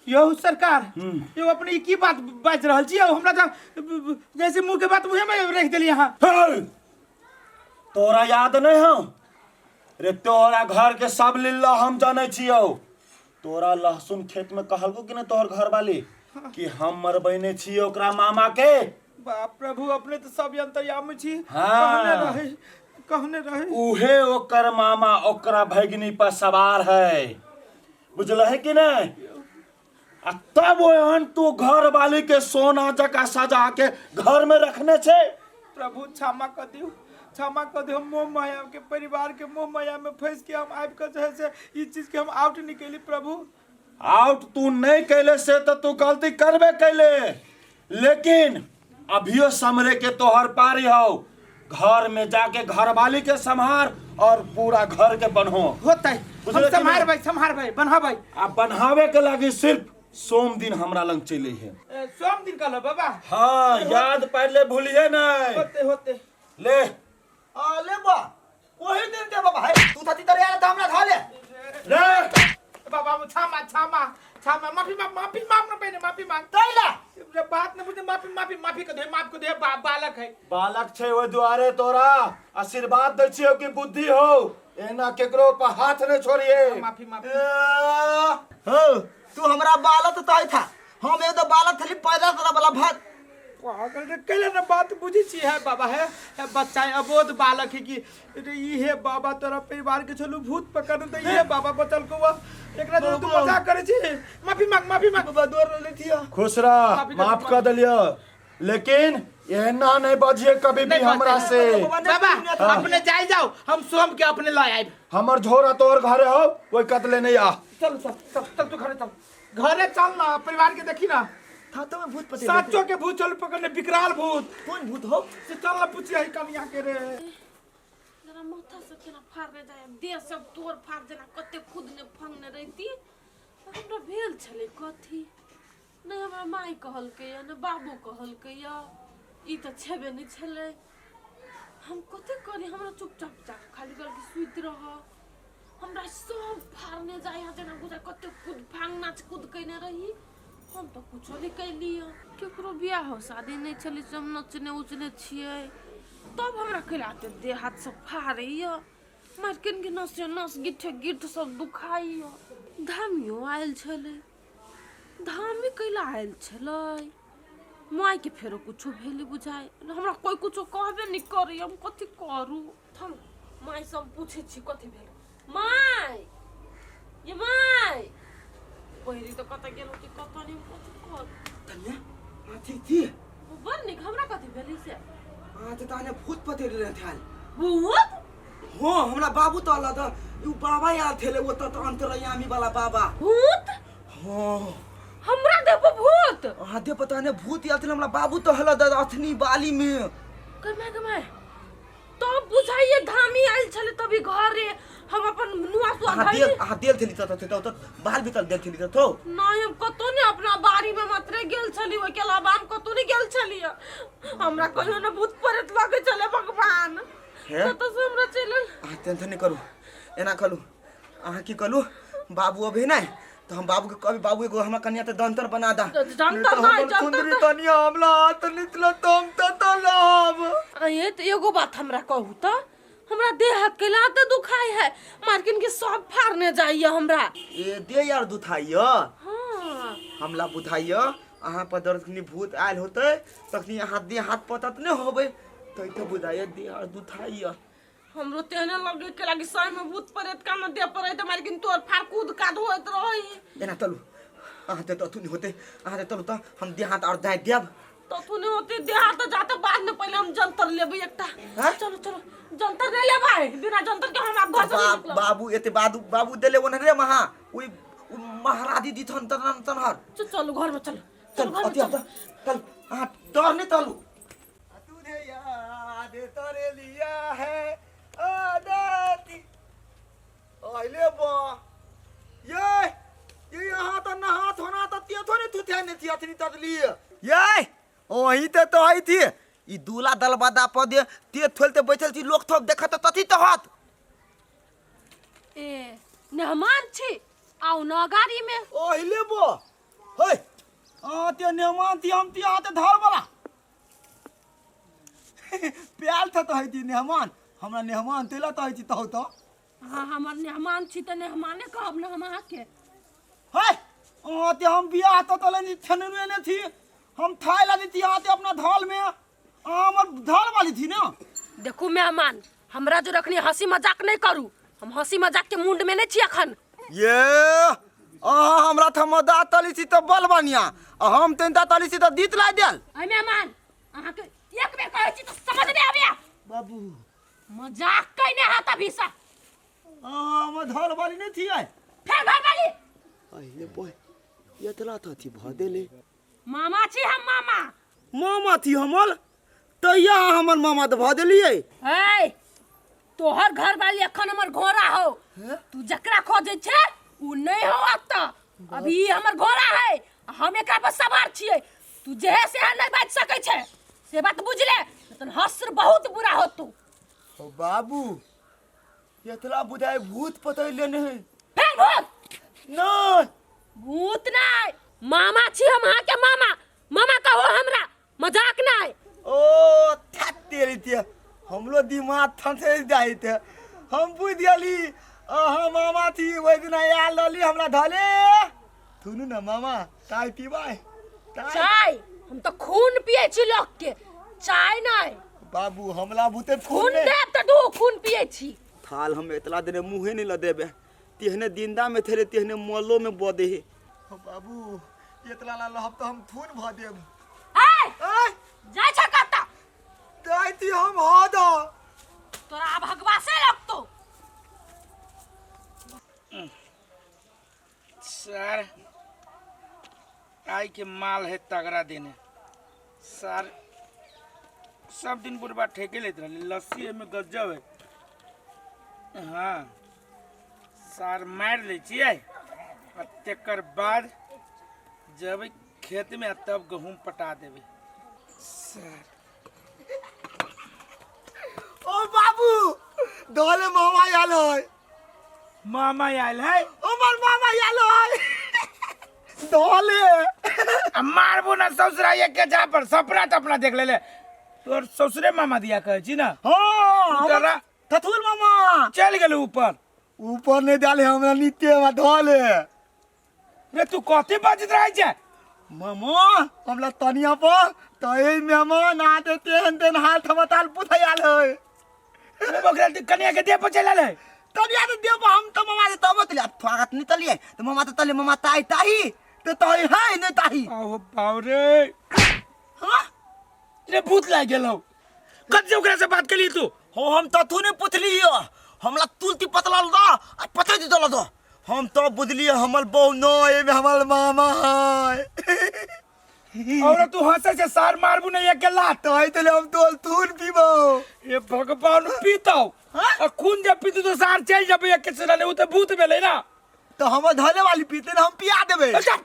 Speaker 5: यौ सरकार, यौ अपने ई की बात बाजि रहल छी यौ? हमरा तऽ जैसे मुँह के बात मुँहे में रख देली अहाँ।
Speaker 6: हे! तोरा याद नहीं हौ रे? तोरा घर के सब लीला हम जानै छियौ। तोरा लहसुन खेत में कहलको कि नहीं तोहर घर वाली कि हम मरबैने छियै ओकरा मामा के?
Speaker 5: बाप प्रभु, अपने तऽ सब अंतर्यामी छी।
Speaker 6: हाँ।
Speaker 5: कहने रहे, कहने रहे।
Speaker 6: उहे ओकर मामा ओकरा भगिनी पर सवार है, बुझल है कि नहीं? आ तब ओहन तू घर वाली के सोना जका सजा के घर में रखने छे।
Speaker 5: प्रभु क्षमा कर दियो, क्षमा कर दियो। मोह माया के परिवार के मोह माया में फंस के हम आबि के जे है से ई चीज के हम आउट निकली प्रभु।
Speaker 6: आउट तू नहीं कैले से तो तू गलती करबे कैले, लेकिन अभियो समरे के तोहर पारी हो। घर में जाके घर वाली के संभार और पूरा घर के बनहो।
Speaker 5: होतै, हम
Speaker 6: बुझले कि
Speaker 5: सम्हार
Speaker 6: नहीं?
Speaker 5: भाई, सम्हार भाई, बनहा भाई।
Speaker 6: आ बनावे के लागी सिर्फ सोम दिन हमरा लंग चले है।
Speaker 5: ए, सोम दिन कहलो बाबा?
Speaker 6: हाँ, याद पार ले, भूलिए नहीं।
Speaker 5: होते होते।
Speaker 6: ले।
Speaker 1: आ ले बा, ओही दिन दे बाबा। है तू थती तर यार हमरा धले।
Speaker 6: ले।
Speaker 5: बाबा क्षमा क्षमा क्षमा, माफी मांग, माफी मांग ना पहले, माफी मांग।
Speaker 1: तैला
Speaker 5: रे बात न बुझे, माफी माफी माफी कर दे, माफ कर दे। बालक है।
Speaker 6: बालक छे ओहि दुआरे तोरा आशीर्वाद दै छियौ कि बुद्धि हो, एना केकरो पर हाथ नहीं छोड़िए।
Speaker 5: माफी माफी।
Speaker 1: हो तू हमरा बालक तो था, हम एगो बालक थली पैदा तोरा वाला भात।
Speaker 5: पागल रे, कैले ना बात बुझी छी है बाबा, है, है बच्चा है, अबोध बालक है कि रे ई हे बाबा तोरा परिवार के छलू भूत पकड़ त ई हे बाबा बचल को हुआ। एकरा जो तू मजाक करे छी। माफी मांग, माफी मांग।
Speaker 1: बाबा दौड़ रहले थिया।
Speaker 6: खुश रह।
Speaker 5: माफी कर,
Speaker 6: माफ कर दिलियो, लेकिन एना नहीं बजिए कभी भी
Speaker 5: नहीं बजते।
Speaker 6: हमरा से।
Speaker 5: बाबा अपने जाई जाओ, हम सोम के अपने लय आइब।
Speaker 6: हमर झोरा तोहर घरे हो, कोई कतले नहीं आ।
Speaker 5: चल चल चल चल, तू घरे चल, घरे चल ना, परिवार के देखी ना।
Speaker 1: था तो मैं भूत पते
Speaker 5: साचो के भूत चल पकड़ने, विकराल भूत।
Speaker 1: कौन भूत हो?
Speaker 5: से चल ना पूछिए कनिया के रे।
Speaker 2: जरा माथा से केना फाड़ने जाय, देह सब तोड़ फाड़ जेना कते खुदने फंगने रहती। हमरा भेल छलै कथी नहि, हमरा माय कहलकै या ने बाबू कहलकै या, ई तऽ छेबे नहि छलै। हम कते करी? हमरा चुपचाप जा खाली कहलकै सुति रह। हमरा सब फाड़ने जाय जेना बुझाय कते कूद फांग नाच कूद कयने रही। हम तऽ कुछो नहि कैलियै, केकरो बियाह शादी नहि छलै से हम नचने उचने छियै, तब हमरा कैला एते देह हाथ सब फाड़ैया, मारकिन के नस नस गिट्ठे गिट्ठ सब दुखाइया। धामियो आयल छलै, धामी कैला आयल छलै? मायके फेरो कुछो भेलै बुझाइ, हमरा कोइ कुछो कहबे नहि करैया, हम कथी करू? थम, माय से हम पूछै छी कथी भेल। माय ये माय, पहिरी तऽ कतऽ गेल होतै कतऽ नहि, हम कथी करू?
Speaker 1: तनिया हाँ ठीक थी।
Speaker 2: बड़ नीक। हमरा कथी भेलै से?
Speaker 1: हाँ तो ताने भूत पते रहे थाल।
Speaker 2: भूत?
Speaker 1: हाँ, हमरा बाबू तो अल्लाह तो you बाबा यार थेले वो तो अंतरयामी वाला बाबा।
Speaker 2: भूत?
Speaker 1: हाँ।
Speaker 2: हमरा देबो भूत?
Speaker 1: हाँ दे पता नहीं भूत यार थेले, हमरा बाबू तो हला दादा अथनी बाली में।
Speaker 2: कमाए कमाए तब बुझाइए धामी आयल छले तभी घरे हम अपन नुआ सुआ
Speaker 1: अहाँ
Speaker 2: धइली।
Speaker 1: देल, अहाँ देल थेली त त त बाल भीतर देल थेली त थो।
Speaker 2: नहीं, हम कतौ नहीं, अपना बाड़ी में मात्रे गेल छली, ओहि के अलावा हम कतौ नहीं गेल छली। हमरा कहियो ने भूत प्रेत लगे छले भगवान।
Speaker 1: हे?
Speaker 2: कतौ से हमरा चलल।
Speaker 1: अहाँ टेंशन नहीं करू, एना कहलू अहाँ की कहलू बाबू अबे नहीं तो हम बाबू के कभी बाबू एगो हमरा कन्या ते दंतर बना दा।
Speaker 2: दंतर
Speaker 1: नहीं तो
Speaker 2: नहीं,
Speaker 1: हमर
Speaker 2: जंतर
Speaker 1: खुंदरी
Speaker 2: नहीं।
Speaker 1: तनिया हमला हाथ निकल तुम तो तो लाभ।
Speaker 2: अये तो एगो बात हमरा कहू त, हमरा देह हाथ के लाते दुखाई है, मार्किन के सब फाड़ने जाइए हमरा।
Speaker 1: ए दे यार दुथाइयो।
Speaker 2: हाँ।
Speaker 1: हमला बुझाइयो अहाँ पर दर्द खनी भूत आयल होते तखनी अहाँ देह हाथ पतत नहीं होबे तो तो बुझाइयो दे यार दुथाइयो।
Speaker 2: हमरो तेहने लगे के लागी सही में भूत प्रेत का न दे पड़े त मार्किन तोर फाड़ कूद काद होइत रही।
Speaker 1: एना तलू अहाँ ते तो नहीं होते, अहाँ ते तलू तो हम देह हाथ और दाय देब।
Speaker 2: तो तू नहीं होते देह हाथ जाते बाद में, पहले हम जंतर लेबै एकटा।
Speaker 1: हाँ?
Speaker 2: चलो चलो जंतर नहीं लेबै, बिना जंतर के हम आप घर से नहीं निकलब।
Speaker 1: बाबू एते बाबू बाबू देले ओने रे महा ओइ महाराजी दिथन तनन तनहर।
Speaker 2: चल चलो घर में चलो,
Speaker 1: चल,
Speaker 2: चलो घर में
Speaker 1: अति
Speaker 2: चलो।
Speaker 1: अति, चल अहाँ डर नहीं तलू। तुझे याद तोरे लिया है आदती। अहिले बा ये ये यहाँ तो नहा धोना तो ते थोड़े थुथे नहीं थी अथनी तदली ये ओही ते तो आई थी ई दूला दलबदा पर दे ते थोलते बैठल थी लोग थोप देखत तथी तो हत।
Speaker 2: ए मेहमान छी आउ न गाड़ी में।
Speaker 1: ओहिले बो हे अहाँ ते मेहमान थी, हम ती अहाँ ते धर वाला प्याल था तो है ती मेहमान, हमरा मेहमान तेला तो है ती तहु तो।
Speaker 2: हाँ हमर मेहमान छी त मेहमाने कहब न हम अहाँके।
Speaker 1: हे अहाँ ते हम बियाह तो तले छनने ने थी, हम थाय ला दी अहाँ ते अपना धल में, अहाँ हमर धल वाली थी ना।
Speaker 2: देखू मेहमान, हमरा जो रखनी हंसी मजाक नहीं करू, हम हंसी मजाक के मूड में नहीं छी अखन।
Speaker 1: ये अहाँ हमरा थमदा तली छी तो बल बनिया, आ हम तेनता तली छी तो दीत ला देल।
Speaker 2: अय मेहमान, अहाँ के एक बेर कहै छी तो समझ नहीं आबैया।
Speaker 1: बाबू
Speaker 2: मजाक कइने हाथ अभी सा।
Speaker 1: अहाँ हमर धल वाली नहीं थी आय।
Speaker 2: फेर घर वाली।
Speaker 1: अहिले बोय एतला तो थी भ देले।
Speaker 2: मामा छी हम मामा।
Speaker 1: मामा थी हमर तैया हमर मामा तो भ देलिए।
Speaker 2: ए तोहर घर वाली अखन हमर घोड़ा हो, तू जकरा खोजे छे उ नहीं हो अत, अभी ई हमर घोड़ा है, हम एकरा पर सवार छिए, तू जेहे से नहीं बाज सकै छे से बात बुझ ले, तन हस्र बहुत बुरा हो तू।
Speaker 1: ओ बाबू एतला बुझाय भूत पतैले नहीं।
Speaker 2: फेर भूत?
Speaker 1: नहीं
Speaker 2: भूत नहीं, मामा छी हम अहाँ के मामा, मामा कहो हमरा, मजाक नहीं।
Speaker 1: ओ that तेरी ते हमरो दिमाग थसे जाइत थे, हम बुझ गेली अहाँ मामा थी, ओहि दिन आयल रहली हमरा धले सुनू ना मामा चाय पीबै?
Speaker 2: चाय हम तो खून पिए छी लोग के, चाय नहीं।
Speaker 1: बाबू हमला बुते
Speaker 2: खून देब त दू खून पिए छी।
Speaker 1: थाल हम एतला देने मुँहे नहीं ल देबे, तेहने दिंदा में थेरे तेहने मोलो में ब दे। बाबू एतला ला लहब त हम थून भ देब।
Speaker 2: ए जाय छ कत
Speaker 1: जाय थी हम ह दो
Speaker 2: तोरा भगवा से लगतो।
Speaker 5: सर I के माल है तगड़ा देने सर, सब दिन बुढ़बा ठेके लेते रहे, लस्सी में गजब है। हाँ सर मार ले छियै आ तेकर बाद जब खेत में तब गहूम पटा देबै सर।
Speaker 1: ओ बाबू दले मामा आयल है।
Speaker 5: मामा आयल है?
Speaker 1: हमर मामा आयल है दले।
Speaker 5: आ मारबो ना ससुरा एक के जा पर सपना तपना देख ले ले, तोर ससुरे मामा दिया कहै छी ना?
Speaker 1: हाँ
Speaker 5: तोरा
Speaker 1: थथुल मामा
Speaker 5: चल गेल ऊपर।
Speaker 1: ऊपर नहीं डाले हमरा नीचे में धले।
Speaker 5: रे तू कथी बाजैत रहै छै?
Speaker 1: मामा हमरा तनिया पर तो ए मेहमान आते तेहन तेहन हाथ हमताल पुथायल है।
Speaker 5: रे बकरा तू कनिया के देह पर चल आयल है?
Speaker 1: तनिया के देह पर हम तो मामा से तब तलिया स्वागत नहीं तलिए तो मामा तो तले मामा ताई ताही तो ताही है नहीं ताही।
Speaker 5: आहो बाप रे।
Speaker 1: हाँ
Speaker 5: रे भूत लाग गेलौ। कत से ओकरा से बात केली तू?
Speaker 1: हो हम तो तू नहीं पुछली हो, हमला तुलती पतला दो आ पतला दे दो दो, हम तो बुझलिए हमर बहू न एमे हमर मामा है।
Speaker 5: और तू हंसे से सार मारबू नहीं एक लात।
Speaker 1: तो आई तले हम तो थून पीबो।
Speaker 5: ए भगवान पीताओ आ खून जब पीतू तो सार चल जबे एक के सिरा उ तो भूत भेलै ना।
Speaker 1: तो हमर धले वाली पीते ना हम पिया देबे।
Speaker 5: अच्छा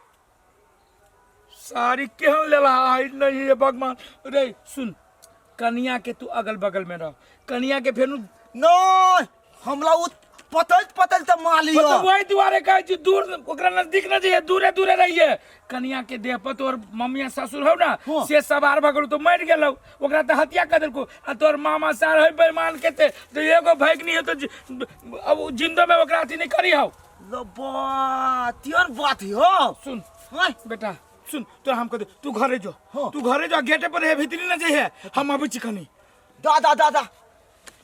Speaker 5: सारी केहन लेला है नहीं हे भगवान। रे सुन कनिया के तू अगल बगल में रह, कनिया के फेनु
Speaker 1: नहीं हमला उ पतल पतल त माली
Speaker 5: तो वही दुआरे कहै छी दूर ओकरा नजदीक न जइए, दूरे दूरे रहिए। कनिया के देह पर तोर मम्मिया ससुर हौ ना
Speaker 1: हाँ।
Speaker 5: से सवार भऽ गेलौ तो मरि गेलौ, ओकरा तऽ हत्या कऽ देलकौ। आ तोर मामा सार है बेईमान के ते तो एगो भैगनी है तो अब उ जिंदो में ओकरा अथी नहीं करी हौ।
Speaker 1: लबा तियन बात हो।
Speaker 5: सुन
Speaker 1: हाँ
Speaker 5: बेटा सुन तोरा हम कह दे तू घरे जो,
Speaker 1: हाँ।
Speaker 5: तू घरे जो गेटे पर है भीतरी न जइहे, हम अबै छी कनी।
Speaker 1: दा दा दा दा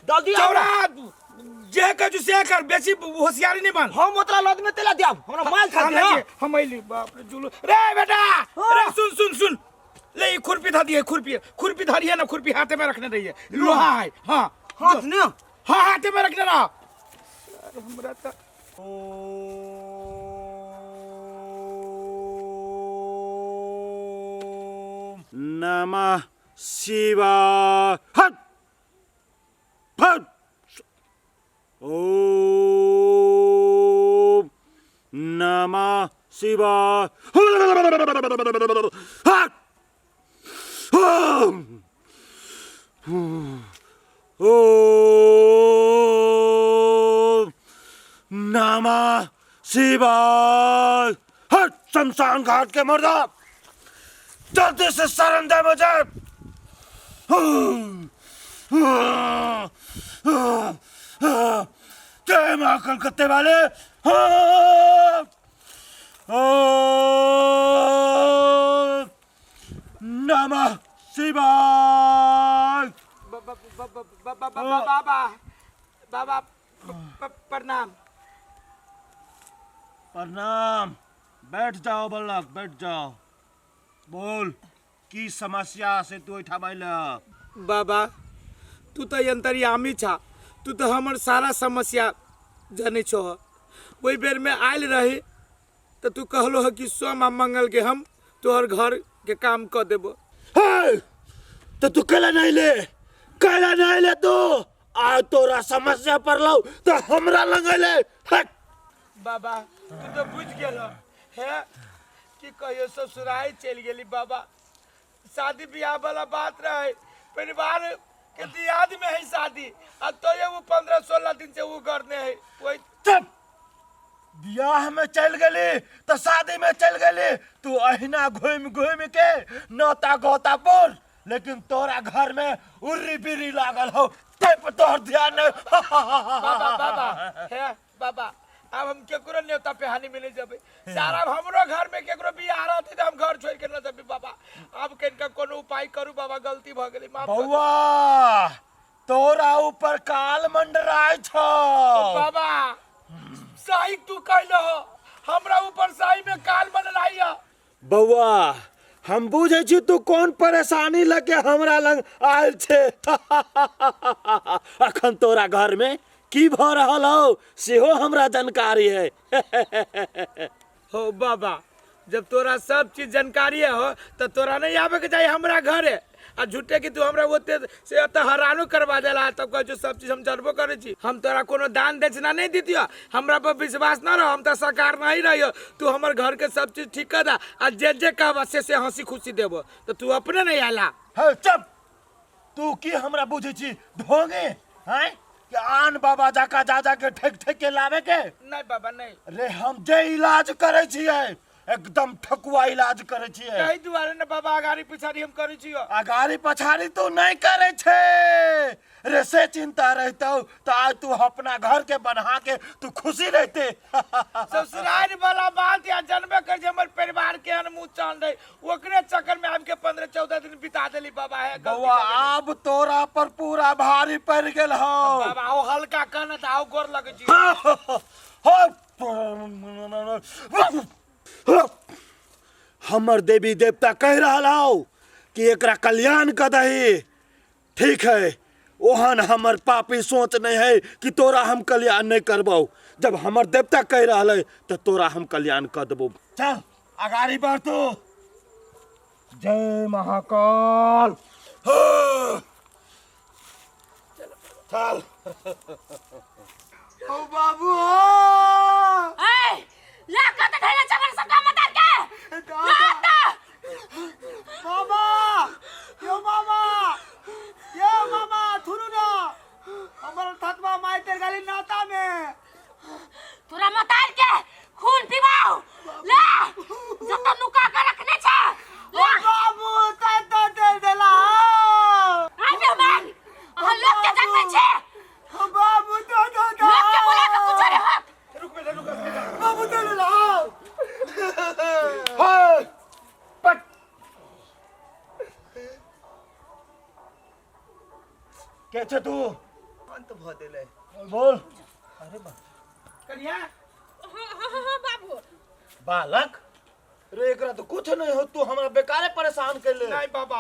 Speaker 1: जल्दी आओ।
Speaker 5: चौरा जे कहै छु से कर, बेसी होशियारी नहीं बन।
Speaker 1: हम ओतरा लद में तेला दियाब, हमरा माल खा दे।
Speaker 5: हम अइली बाप रे जुलू रे बेटा। रे सुन सुन सुन ले ई खुरपी धा दिए, खुरपी खुरपी धरिए ना, खुरपी हाथे में रखने रहिए, लोहा है। हाँ
Speaker 1: हाथ ने
Speaker 5: हाँ हाथे में रखने रह। हमरा त
Speaker 6: नमः शिवाय। हट हट। ओम नमः शिवाय। हट। ओम नमः शिवाय। हट शमशान घाट के मुर्दा, जल्दी से शरण दे मुझे। जय माँ कलकत्ते वाले। नमः शिवाय।
Speaker 5: बाबा, बाबा, प्रणाम।
Speaker 6: प्रणाम। बैठ जाओ बल्लक, बैठ जाओ। बोल, की समस्या से तू एहिठाम अयलह?
Speaker 5: बाबा, तू तऽ अंतर्यामी छा, तू तऽ हमर सारा समस्या जनै छो। ओहि बेरमे आयल रही तऽ तू कहलो ह कि सोम आ मंगल के हम तोहर घर के काम कऽ देबो।
Speaker 6: हे, तो तू कैला नहीं ले, कैला नहीं ले तू? आ तोरा समस्या पड़लौ तो हमरा लग अयले। हट।
Speaker 5: बाबा, तू तो बुझ गेल हे कि कहियो ससुराल चलि गेली। बाबा, शादी ब्याह वाला बात रहे, परिवार के दियाद में है शादी, आ तो ये वो 15-16 दिन से वो करने है वही।
Speaker 6: चुप। बियाह में चल गेली तो शादी में चल गेली, तू अहिना घूमि घूमि के नौता गोता बोल, लेकिन तोरा घर में उर्री बिरी लागल हो तै पर तोहर ध्यान नहीं।
Speaker 5: बाबा, बाबा, हे बाबा, अब हम केकरो न्योता पेहानी में नहीं जबे। सारा अब हमरो घर में केकरो बियाह रहते तो हम घर छोड़ के न जबे। बाबा, अब कनिका कोनो उपाय करू। बाबा, गलती भ गेलै, माफ कर दू।
Speaker 6: बौआ, तोरा ऊपर काल मंडराय छौ।
Speaker 5: बाबा, सही तू कहलो, हमरा ऊपर सही में काल मंडराय है।
Speaker 6: बौआ, हम बुझै छी तू कोन परेशानी लके हमरा लग आयल छे। अखन तोरा घर में की भ रहल हो सेहो हमरा जानकारी है।
Speaker 5: हो बाबा, जब तोरा सब चीज जानकारी हो तो तोरा नहीं आवे के चाहिए हमरा घरे, आ झूठे की तू हमरा ओते से एते हैरानो करवा देला। तब कह सब चीज हम जानबो करे छी। हम तोरा कोनो दान दक्षिणा नहीं दितियो, हमरा पर विश्वास न रहो, हम तो सरकार नहीं रहियो। तू हमर घर के सब चीज ठीक कर दा आ जे जे कहबा से हंसी खुशी देबो, तो तू अपने नहीं आला।
Speaker 6: हे चुप, तू की हमरा बुझै छी ढोंगे हैं कि आन बाबा जाका जा जा के ठेक ठेक के लावे के?
Speaker 5: नहीं बाबा, नहीं।
Speaker 6: रे, हम जे इलाज करे छियै एकदम ठकुआ इलाज करे छियै।
Speaker 5: ताहि दुआरे ने बाबा अगाड़ी पिछाड़ी हम करै छियो।
Speaker 6: अगाड़ी पछाड़ी तू नहीं करे छे रे, से चिंता रहतौ तो आज तू अपना घर के बना के तू खुशी रहते।
Speaker 5: ससुराल वाला बात या जनबे कर हमर परिवार के अनमुँह चान रहे, ओकरे चक्कर में आबि के 15-14 दिन बिता देली। बाबा है
Speaker 6: बौआ, आब तोरा पर पूरा भारी पड़ गेल हौ।
Speaker 5: बाबा, आओ हल्का कहना तऽ आओ गोर लगै छी।
Speaker 6: हमर देवी देवता कह रहल हौ कि एकरा कल्याण कर दही। ठीक है, ओहन हमर पापी सोच नहीं है कि तोरा हम कल्याण नहीं करबौ। जब हमर देवता कह रहल है तो तोरा हम कल्याण कर देबौ। चल अगाड़ी बढ़ तू। जय महाकाल। चल।
Speaker 1: ओ बाबू हो।
Speaker 2: ए लागत धैला चमन सब काम मत के
Speaker 1: दादा, मामा, यो मामा, यो मामा, थुरु ना हमर थतवा माई तेर गाली नाता में।
Speaker 2: तोरा मतार के खून पिबाओ ले, जत नुका के रखने छे।
Speaker 1: ओ बाबू, तै तो दे देला।
Speaker 2: आइ मेहमान, अहाँ लोग के जानबै छे।
Speaker 1: ओ बाबू, दो दो दो
Speaker 2: लोग के बोला के कुछ रे होत।
Speaker 5: रुक बेटा, रुक बेटा।
Speaker 1: बाबू, दे देला।
Speaker 6: हे, पट के छे तू?
Speaker 1: अंत भ देले।
Speaker 6: बोल।
Speaker 5: कनिया।
Speaker 2: हाँ हाँ हाँ बाबू।
Speaker 6: बालक रे, एकरा तो कुछ नहीं हो, तू हमरा बेकारे परेशान कैले।
Speaker 5: नहीं बाबा,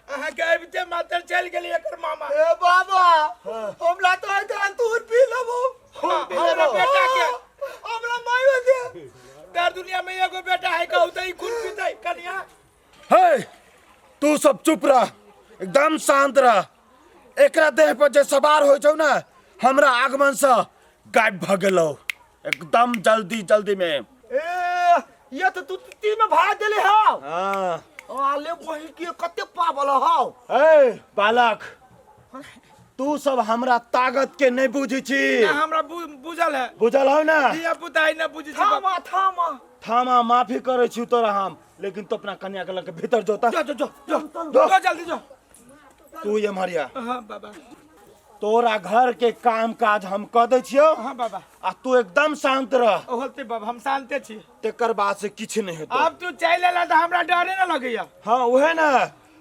Speaker 5: अहाँ के अबिते मात्र चलि गेली एकर मामा।
Speaker 1: ए बाबा,
Speaker 6: हाँ।
Speaker 1: हमरा तो आइ तूर पी लेबो।
Speaker 5: हमरा बेटा के
Speaker 1: हमरा मायो दे।
Speaker 5: दर दुनिया में एगो बेटा है, कहू तऽ ई खून पीतै? कनिया।
Speaker 6: हे, तू सब चुप रह, एकदम शांत रह। एकरा देह पर जे सवार होइ छौ ना, हमरा आगमन से गायब भ गेलौ एकदम जल्दी जल्दी में।
Speaker 1: ए ये तो तू तीन में भाग देले हौ।
Speaker 6: हाँ।
Speaker 1: आले बहिन के कते पावल हौ।
Speaker 6: ए बालक, तू सब हमरा ताकत के नहीं बुझी छी।
Speaker 5: ना, हमरा बुझल है।
Speaker 6: बुझल हौ ना?
Speaker 5: धिया पुता है ना बुझी छी बाबा।
Speaker 1: थामा थामा।
Speaker 6: थामा, माफी करे छी तोरा हम, लेकिन तू अपना कन्या के लके भीतर जोता।
Speaker 5: जो जो जो जो
Speaker 6: जो।
Speaker 5: जो जल्दी जो।
Speaker 6: तू ये मरिया।
Speaker 5: हाँ बाबा।
Speaker 6: तोरा घर के काम काज हम क दै छियौ।
Speaker 5: हाँ बाबा।
Speaker 6: आ तू एकदम शांत रह।
Speaker 5: होते बाबा, हम शांते छी।
Speaker 6: तेकर बाद से किछु नहीं हेतौ।
Speaker 5: अब तू चलि एला तऽ हमरा डरे न लगैया।
Speaker 6: हाँ उहे ना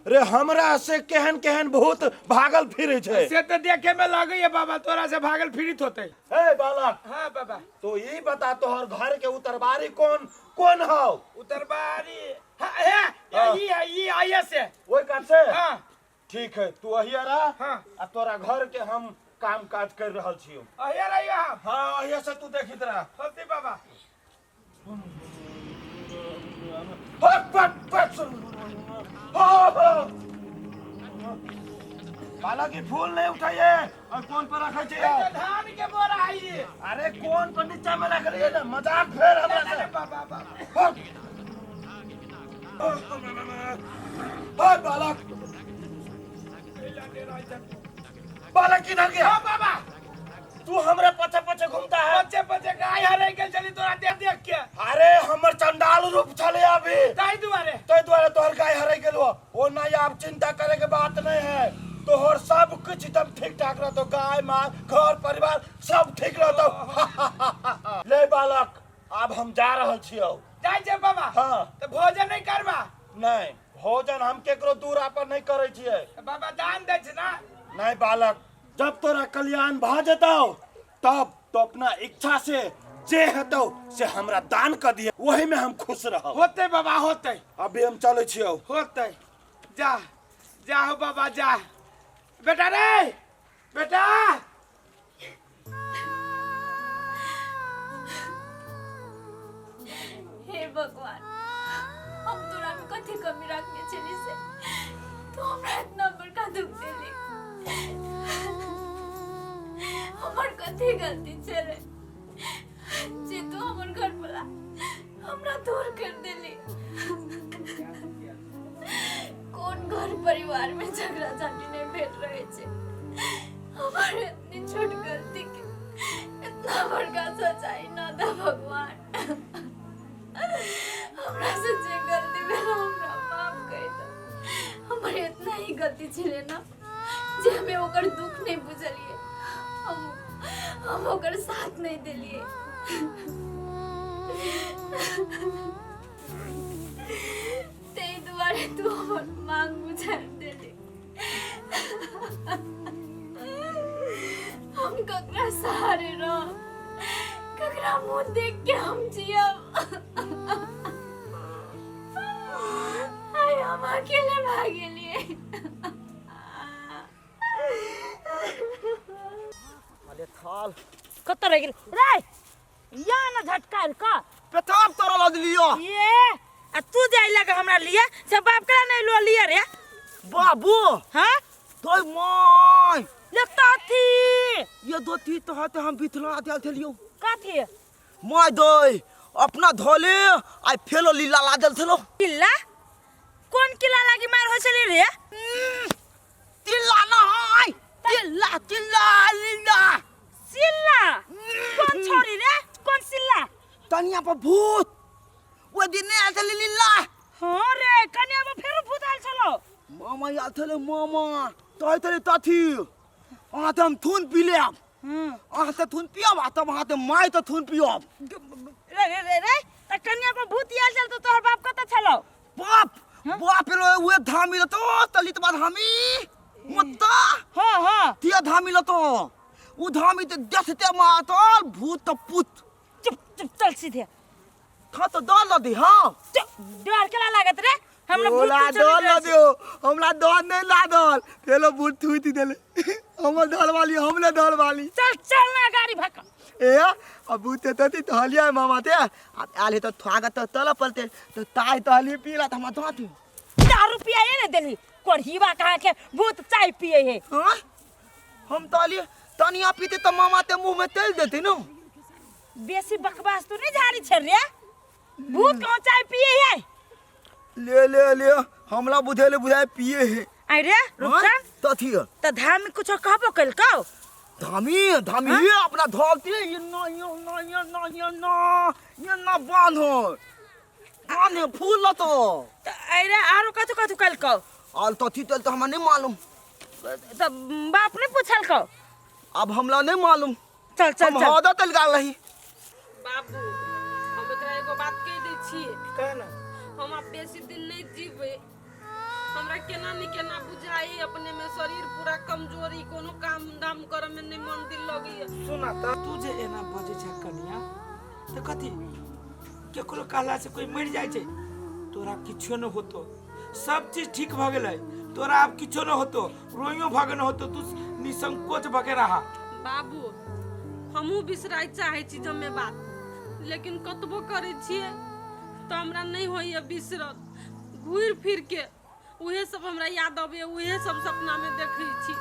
Speaker 6: रे, हमरा से केहन केहन भूत भागल फिरे छै।
Speaker 5: से तऽ देखे में लगैया बाबा, तोरा से भागल फिरित होते।
Speaker 6: ए बालक।
Speaker 5: हाँ बाबा।
Speaker 6: तो ई बता तोहर घर के उतरबारी कौन कौन हौ?
Speaker 5: उतरबारी हाँ, हे,
Speaker 6: हाँ।
Speaker 5: ई है, ई आइए से।
Speaker 6: ओहि कात से?
Speaker 5: हाँ।
Speaker 6: ठीक है, तू अहिया रह।
Speaker 5: हाँ।
Speaker 6: आ तोरा घर के हम काम काज कर रहल छियौ।
Speaker 5: अहिया रहियो हम।
Speaker 6: हाँ, अहिया से तू देखित रह।
Speaker 5: होती बाबा।
Speaker 6: हट, पट, पट, सुन। हो, हो। बालक ई फूल नहीं उठाइए और कोन पर रखे छियै?
Speaker 5: ए, धान के बोरा है ई।
Speaker 6: अरे कोन पर नीचा में रख रही है ना, मजाक फेर हमरा से।
Speaker 5: अरे बाबा, बाबा।
Speaker 6: हट। हट, बालक। बालक किधर गया?
Speaker 5: हाँ, बाबा।
Speaker 6: तू हमरे पछे पछे घूमता है।
Speaker 5: पछे पछे गाय हरे के चली तोरा देख देख के।
Speaker 6: अरे हमर चंडाल रूप छले अभी।
Speaker 5: ताई दुआरे।
Speaker 6: ताई दुआरे तोहर गाय हरे गेलो। ओ नहीं, आप चिंता करे के बात नहीं है। तोहर सब कुछ एकदम ठीक ठाक रहतो, गाय माल घर परिवार सब ठीक रहतो। ले बालक, अब हम जा रहल छियौ।
Speaker 5: जाय छै बाबा।
Speaker 6: हाँ।
Speaker 5: तो भोजन नहीं करबा?
Speaker 6: नहीं, भोजन हम केकरो दूरा पर नहीं करे छियै।
Speaker 5: बाबा दान दै छै ना?
Speaker 6: नहीं बालक, जब तोरा कल्याण भ जेतौ तब तो अपना इच्छा से जे हेतौ से हमरा दान कर दिए, वही में हम खुश रहब।
Speaker 5: होते बाबा, होते।
Speaker 6: अभी हम चलै छियौ।
Speaker 5: होते, जा जा हो बाबा जा। बेटा रे बेटा।
Speaker 7: हे भगवान, हम तोरा में कथी कमी रखने छली से तो हमरा इतना बड़का दुख देली। हमर कथी गलती छले जे तू हमर घर वाला हमरा दूर कर देली। कोन घर परिवार में झगड़ा झांटी नहीं भेट रहे छे। हमर इतनी छोट गलती के इतना बड़का सजाई न दे भगवान। हमरा से जे गलती भेल हमरा माफ कर दे। हमर इतना ही गलती छले ना जे हमें ओकर दुख नहीं बुझलिए, हम ओकर साथ नहीं देलिए। ताहि दुआरे तू हमर मांग बुझा देली। हम ककरा सहारे रह, ककरा मुंह देख के हम जियब। आइ हम अकेले भाग गेलिए।
Speaker 1: अरे थाल
Speaker 4: कतऽ रहि गेल रे? या ना झटका का
Speaker 1: पेशाब तोरा लऽ देलियो।
Speaker 4: ये आ तू जाय लगे हमरा लिए से बाप केना नहीं लो लिए रे?
Speaker 1: बाबू।
Speaker 4: हाँ?
Speaker 1: तो my
Speaker 4: ले कथी?
Speaker 1: ये दो थी तो हाथ हम बिथला देल थेलियो।
Speaker 4: कथी?
Speaker 1: My दोय अपना धोले आई फेलो लीला ला देल थेलो।
Speaker 4: किला? कोन किला लागी मार हो छली रे?
Speaker 1: तिल्ला ना हाय, तिल्ला तिल्ला लीला।
Speaker 4: सिल्ला? कोन छोरी रे? कोन सिल्ला?
Speaker 1: तनिया पर भूत ओ दिन नहीं आयल छलै लीला।
Speaker 4: हाँ रे, कनिया पर फेरो भूत आयल छलो।
Speaker 1: मामा आयल छलै, मामा कहै छलै तथी अहाँ तऽ हम थून पी लेब, अहाँ तऽ थून पियब आ तब अहाँ तऽ माय तऽ थून पियब।
Speaker 4: रे रे रे रे, तऽ कनिया पर भूत आयल छल तऽ तोहर बाप कतऽ छलौ?
Speaker 1: बाप बाप एलो उहे धामी लतो तलित बाद हामी मुत्ता।
Speaker 4: हाँ हाँ।
Speaker 1: तिया धामी लतो उ धामी तऽ देखते मातल भूत तऽ पुत।
Speaker 4: चुप चुप चल सीधे।
Speaker 1: था तो डर लदी। हाँ
Speaker 4: चुप, डर केला लागत रे? हमरा भूत
Speaker 1: हमरा
Speaker 4: चलि
Speaker 1: डर
Speaker 4: जाइ छै।
Speaker 1: लदियो, हमरा डर नहीं लागल। फेलो भूत थूति देले हमर डर वाली, हमले डर वाली।
Speaker 4: चल चल ना गाड़ी भक।
Speaker 1: ए अब भूत ते ती तहलिया मामा ते अब आयल हे तो थुआगत तो तल पलते तो ताय तहली पीला त हमरा दाँत।
Speaker 4: दारू पियाए ने देली कोढ़ीवा कहाँ के भूत चाय पिए है।
Speaker 1: हाँ हम तहली तनिया पीते त मामा ते मुंह में तेल देते न।
Speaker 4: बेसी बकवास तू नहीं झाड़ी छे रे, भूत कहाँ चाय पिए है?
Speaker 1: ले ले ले हमरा बुझेले बुझाए पिए है।
Speaker 4: आइ रे रुपचन
Speaker 1: तथी
Speaker 4: त धामी कुछो कहबो कइलकौ
Speaker 1: धामी धामी ये अपना धोती ये ना ये ना ये ना ये ना ये ना बांधो बांधे फूल तो
Speaker 4: त आइ रे आरो कथु कथु कइलकौ
Speaker 1: आल तथी तल तो हमरा नहीं मालूम
Speaker 4: त बाप ने पूछलकौ
Speaker 1: अब हमला नहीं मालूम
Speaker 4: चल चल
Speaker 1: हम
Speaker 4: चल
Speaker 1: हौदा तल गाल रही
Speaker 2: बाबू हम एकरा एगो बात कहि दै छियै
Speaker 5: कह ना
Speaker 2: हम आब बेसी दिन नहि जीबै हमरा केना नहि केना बुझाइ अपने में शरीर पूरा कमजोरी कोनो काम धाम करऽ में नहि मन दिल लगैया
Speaker 5: सुना त तू जे एना बजै छै कनिया तऽ कथी केकरो कहला से कोई मरि जाइ छै तोरा किछो न होतो सब चीज ठीक भऽ गेलै तोरा आब किछो न होतो रोइयो भऽ गेल होतो तू निसंकोच भऽ के रहा
Speaker 2: बाबू हमहूँ बिसराय चाहै छी जमे बात लेकिन कतबो करै छियै तऽ हमरा नहि होइए बिसरत घुरि फिर के उहे सब हमरा याद अबैए उहे सब सपनामे देखै छी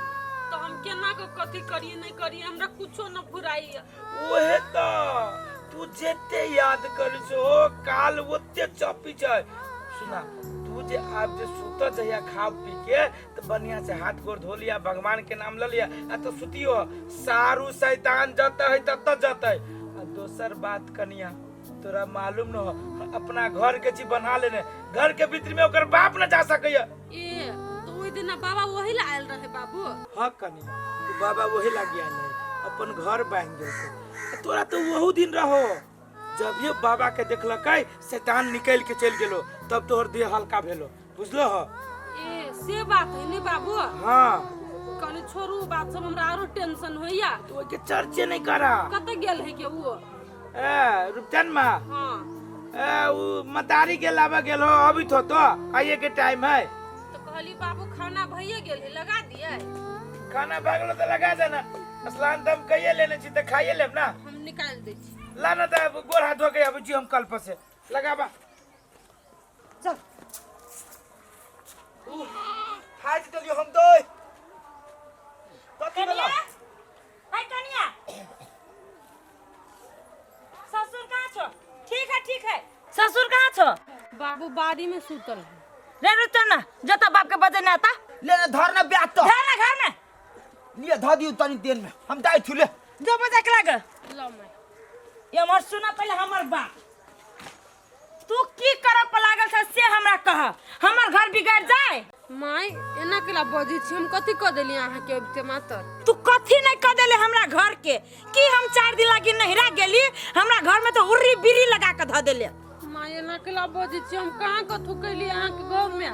Speaker 2: तऽ हम केना कऽ कथी करियै नहि करियै हमरा कुछो नहि फुराइए
Speaker 5: ओहे तऽ तू जते याद कर छो काल ओते चपी छै सुना तू जे आब जे सुत जहिया खा पी के तऽ बढ़िया से हाथ गोर धो लिया भगवान के नाम ल लिया आ तऽ सुतियो सारू शैतान जतै है तत जतै आ दोसर बात कनिया तोरा मालूम न हो अपना घर के चीज बना लेने घर के भीतर में ओकर बाप न जा सकैया
Speaker 2: ए तऽ ओहि दिना बाबा ओही ला आयल रहे बाबू
Speaker 5: हाँ कनिया तू बाबा वही लागी आयल है अपन घर बांध देलकै तोरा तो वहू दिन रहो जब ये बाबा के देखलकै शैतान निकल के चल गेलो तब तोहर देह हल्का भेलो बुझलो हो
Speaker 2: ए से बात है ने बाबू
Speaker 5: हाँ
Speaker 2: कनी छोड़ू बात सब हमरा आरो टेंशन होइया
Speaker 5: तो ओइके चर्चे नहीं करा
Speaker 2: कतऽ गेल है के वो
Speaker 5: ए रुपचन माँ
Speaker 2: हाँ
Speaker 5: ए उ मतारी के लावा गेल हो अभी तो तो आइए के टाइम है
Speaker 2: तो कहली बाबू खाना भइए गेल है लगा दिए
Speaker 5: खाना भागलो तो लगा देना असलान तो हम कहिए लेने छी तो खाइए लेब ना
Speaker 2: हम निकाल दै छी
Speaker 5: लाना तो गोर हाथ धो के अबै छी हम कल पर से लगाबा
Speaker 1: चल हाथ देलियो हम दोय कथी भेलो
Speaker 4: हाय कनिया ससुर कहाँ छो ठीक है ठीक है ससुर कहाँ छो
Speaker 2: बाबू बाड़ी में सुतल है
Speaker 4: रे रुक ना जता बाप के बजे ना आता
Speaker 1: ले ले धर ना ब्याह तो
Speaker 4: घर ना घर में
Speaker 1: लिए धर दियो तनी देर में हम दाई थु ले
Speaker 4: जो बजे के लाग
Speaker 2: लो मैं
Speaker 4: ये हमर सुना पहले हमर बाप तू की करब पर लागल छ से हमरा कह हमर घर बिगड़ जाए
Speaker 2: माय एना केला बजै छी हम कथी कऽ देली अहाँके अबिते मातर
Speaker 4: तू कथी नहीं कर देले हमरा घर के की हम 4 दिन लागी नहिरा गेली हमरा घर में तो उर्री बिरी लगा के ध देले
Speaker 2: माय एना केला बजै छी हम कहाँ कथू कैली अहाँके घर में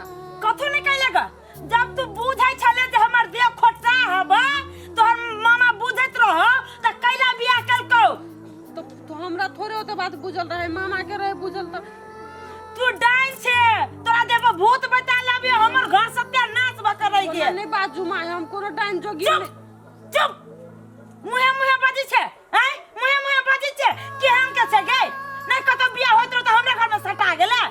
Speaker 4: कथू नहीं कैले ग जब तू बुझै छले जे हमर देह खोटा हब तोहर मामा बुझैत रहो त कैला बियाह कलकौ
Speaker 2: तो हमरा थोड़े ओते बात बुझल रहे मामा के रहे बुझल तो
Speaker 4: तू डाइन छे तोरा देह पर भूत बता लाबी हमर घर सत्यानाश भ के रहि
Speaker 2: ओना
Speaker 4: गेल
Speaker 2: नहीं बाजू माय हम कोनो डाइन जोगी
Speaker 4: चुप चुप मुहे मुहे बाजै छे आय मुहे मुहे बाजै छे केहन के छे गे नहीं कतौ बियाह होइत रहो त हमरा घर में सटा गेलै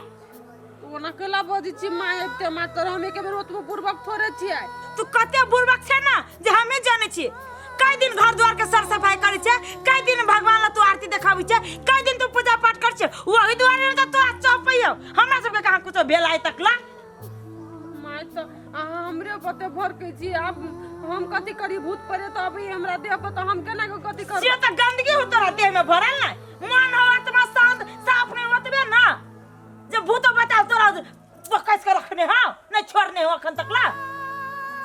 Speaker 2: ओना केला बजै छी माय अबिते मातर हम एके बेर ओतबो बुड़बक थोड़े छियै
Speaker 4: तू कते बुड़बक छे ना जे हमे जानै छी कई दिन घर द्वार के सर सफाई करै छे कई दिन भगवान ला तू आरती देखाबै छे कई दिन तू पूजा पाठ कर छे वही दुआरे तो तोरा चौपैयो हमरा सबके कहाँ कुछो भेल आइ तक ला
Speaker 2: माय तऽ अहाँ हमरे बते भड़कै छी आब हम कथी करी भूत प्रेत अबै हमरा देह पर तऽ हम केना कऽ कथी
Speaker 4: से
Speaker 2: करब
Speaker 4: तो गंदगी हो तोरा देह में भरल ना मन हो आत्मा शांत साफ नहीं होतबे ना जे भूतो बताओ तोरा पकड़ के रखने हो नहीं छोड़ने हो अखन तक ला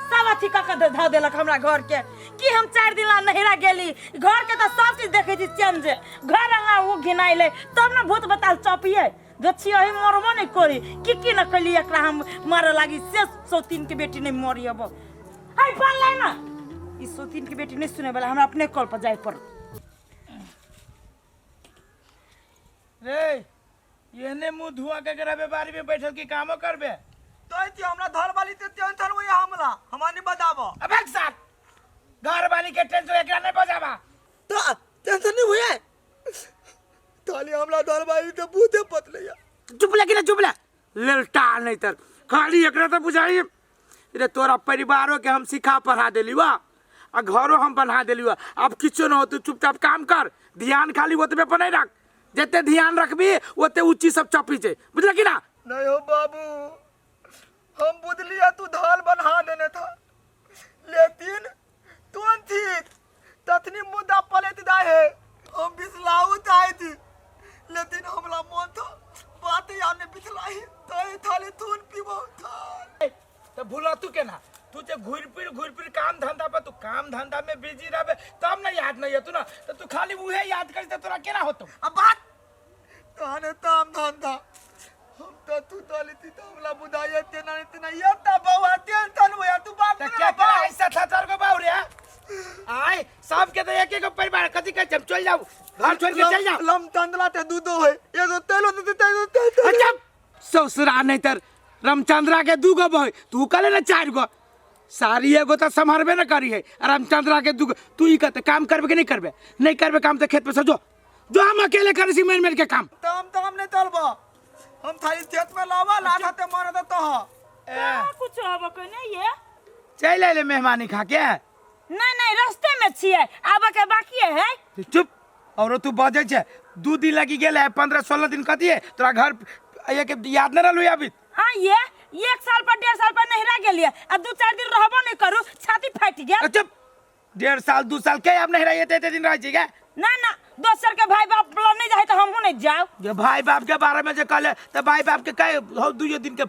Speaker 4: सब अथी कऽ के धऽ देलक हमरा घर के कि हम 4 दिन ला नहिरा गेली घर के तऽ सब चीज देखै छी चेंज घर अंगना ओ घिनाइले तब ने भूत बताल चपिए देखी अही मरबो नहीं करी की की न कैली एकरा हम मारे लागी से सौतीन के बेटी नहीं मरी अब हाय बोल ले ना ई सौतीन के बेटी नहीं सुने वाला हमरा अपने कॉल पर जाए पड़त
Speaker 5: रे एने मुंह धुआं के करबे बारी में बैठल की कामो करबे
Speaker 1: तो ऐसी हमरा घर वाली ते टेंशन होई हमला हमरा नहीं बताबो
Speaker 5: अबे साथ घर वाली के टेंशन एकरा नहीं बजाबा
Speaker 1: तो टेंशन नहीं हुए ताली हमरा घर वाली ते भूते पतले
Speaker 5: चुप लगी ना चुप ले ललटा नहीं तर खाली एकरा तो बुझाई रे तोरा परिवारों के हम सिखा पढ़ा देली वा आ घरो हम बना देली वा अब किछो न हो तू चुपचाप काम कर ध्यान खाली ओतबे पर नहीं रख जते ध्यान रखबी ओते ऊ चीज सब चपी छै बुझल कि ना
Speaker 1: नहीं हो बाबू हम बुझलिए तू धल बन्हा देने था, लेकिन तुम थी तथनी मुद्दा पलट दाय है। हम बिसलाऊ चाहे थी, लेकिन हमला मन था बात यार ने बिसलाई तो थाली थून पीबो था।
Speaker 5: तो भूला तू केना? तू जे घूर फिर घूर फिर काम धंधा पर, तू काम धंधा में बिजी रहबे तब ना याद नहीं तू ना, तो तू खाली उहे याद कर त तोरा केना होतो?
Speaker 1: अब बात तहने ताम धंधा हम तो तू तो लेती तो हमला बुझाइए तेना ने तेना ये ता बउआ तेल तन होया तू बात
Speaker 5: त क्या क्या ऐसा था तार को बाऊ रे? आय सब के तो एक एक परिवार कथि कहै छै? हम चल जाऊ, घर छोड़ के चल जाऊ।
Speaker 1: लम तंदला ते दूधो है, एगो तेलो ते तेलो ते।
Speaker 5: अच्छा ससुरा नहीं तर रामचंद्रा के दू गो बहै, तू कहले ना चार गो, सारी एगो तो सम्हारबे न करी है। रामचंद्रा के दू गो, तू ई कहते काम करबे कि नहीं करबे? नहीं करबे काम तो खेत पे से जो जो हम अकेले करे छी मेन मेन के काम।
Speaker 1: तम तम नहीं चलबो, हम थाली खेत में लावा लाठा ते मारे तो तो
Speaker 4: का कुछ होबो के नहीं ये।
Speaker 5: चल अइले मेहमानी खा के?
Speaker 4: नहीं नहीं, रास्ते में छियै, आबे के बाकी है।
Speaker 5: चुप, और तू बजै छै 2 दिन लगी गेल है, 15-16 दिन कथी है तोरा घर ये के याद न रहलू अभी?
Speaker 4: हाँ ये 1 साल पर 1.5 साल पर नहिरा गेलियै आ 2-4 दिन रहबो नहीं करू, छाती फाटि गेल।
Speaker 5: चुप, 1.5 साल 2 साल के अब नहीं रही एते दिन रह छी
Speaker 4: ना ना, दोसर के भाई बाप लग नहीं जाए तो हमहूँ नहीं जाओ।
Speaker 5: जे भाई बाप के बारे में जे कहले तो भाई बाप के कहे हो 2 दिन के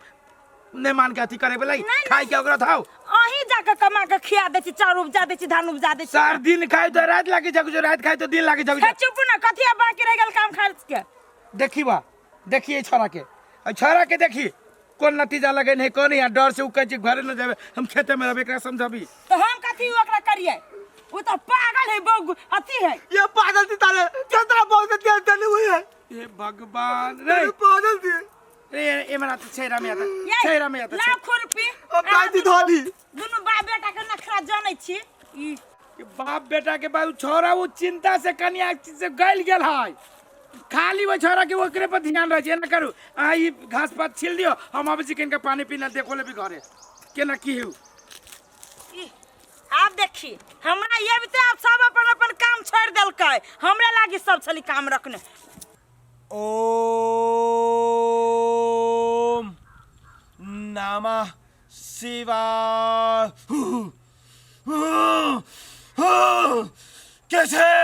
Speaker 5: नहीं मान के अथी करे वाला खाई के ओकरा थाओ।
Speaker 4: अहीं जाके कमा के खिया दै छी, चाउर उपजा दै छी, धान उपजा दै छी।
Speaker 5: सार दिन खाई तो रात लागी जागु, रात खाई तो दिन लागी जागु।
Speaker 4: चुप ना, कथी बाकी रह गेल काम खर्च के?
Speaker 5: देखी बा, देखिए छोरा के, छोरा के देखी कोन नतीजा लगे नहीं कोन यहाँ डर से उ कहै छै घरे न जाबे, हम खेते में रहबे, एकरा समझाबी।
Speaker 4: तो हम कथी ओकरा करिए? वो तो पागल है, बहु अथी है।
Speaker 1: ये पागल थी तारे चंद्रा बहुत से तेल तेल हुई है।
Speaker 5: ये भगवान रे
Speaker 1: पागल थी
Speaker 5: रे, ए मरा तो छेरा में आता, छेरा में आता।
Speaker 4: लाख रुपये
Speaker 1: अब दादी धाली
Speaker 4: दुनु बाप बेटा के नखरा जानै छी।
Speaker 5: ई बाप बेटा के बाद छोरा वो चिंता से कन्या से गल गेल है, खाली वो छोरा के ओकरे पर ध्यान रहे छै। ना करू आ ई घास पात छिल दियो, हम आबै छी कनिका पानी पीना देखो ले भी घरे केना की हु।
Speaker 4: आब देखी हमरा ये भी आप सब अपन अपन काम छोड़ देलकै, हमरा लागी सब छली काम रखने।
Speaker 6: ओम नमः शिवाय। के छै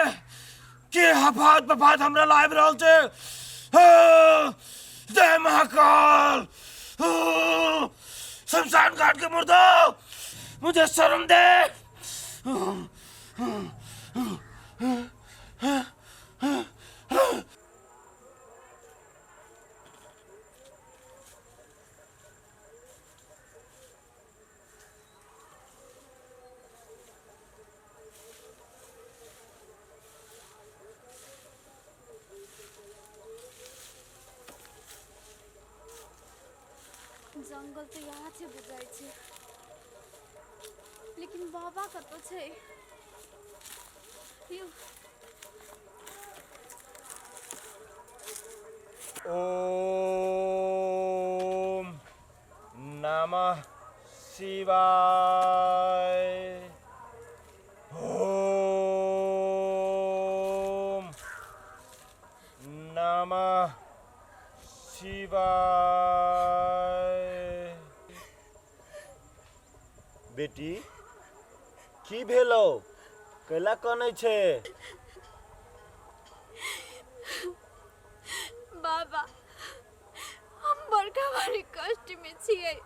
Speaker 6: के हफात बफात हमरा लाबि रहल छै? जय महाकाल, शमशान घाट के मुर्दा मुझे शर्म दे।
Speaker 7: जंगल तो यहाँ छै बुझाइ छै, लेकिन बाबा कतऽ छै? यौ
Speaker 6: ओम नमः शिवाय। ओम नमः शिवाय। बेटी की भेलौ? कैला कनै छै?
Speaker 7: बाबा हम बड़का भारी कष्ट में छियै,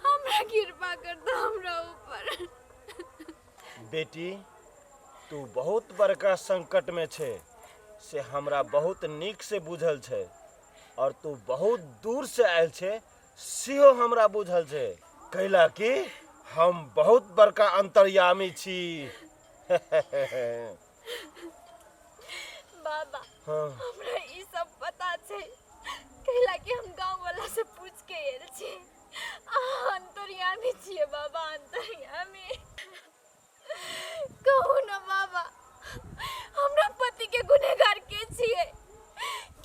Speaker 7: हमरा कृपा कर दो हमरा ऊपर।
Speaker 6: बेटी तू बहुत बड़का संकट में छै से हमरा बहुत नीक से बुझल छै, और तू बहुत दूर से आयल छै सेहो हमरा बुझल छै, कैला कि हम बहुत बड़का अंतर्यामी छी।
Speaker 7: बाबा
Speaker 6: हाँ।
Speaker 7: हमरा ई सब पता छै, कैला कि हम गांव वाला से पूछ के आयल छी। अहाँ अंतर्यामी छियै बाबा, अंतर्यामी। कहू ना बाबा, हमरा पति के गुनहगार के छियै?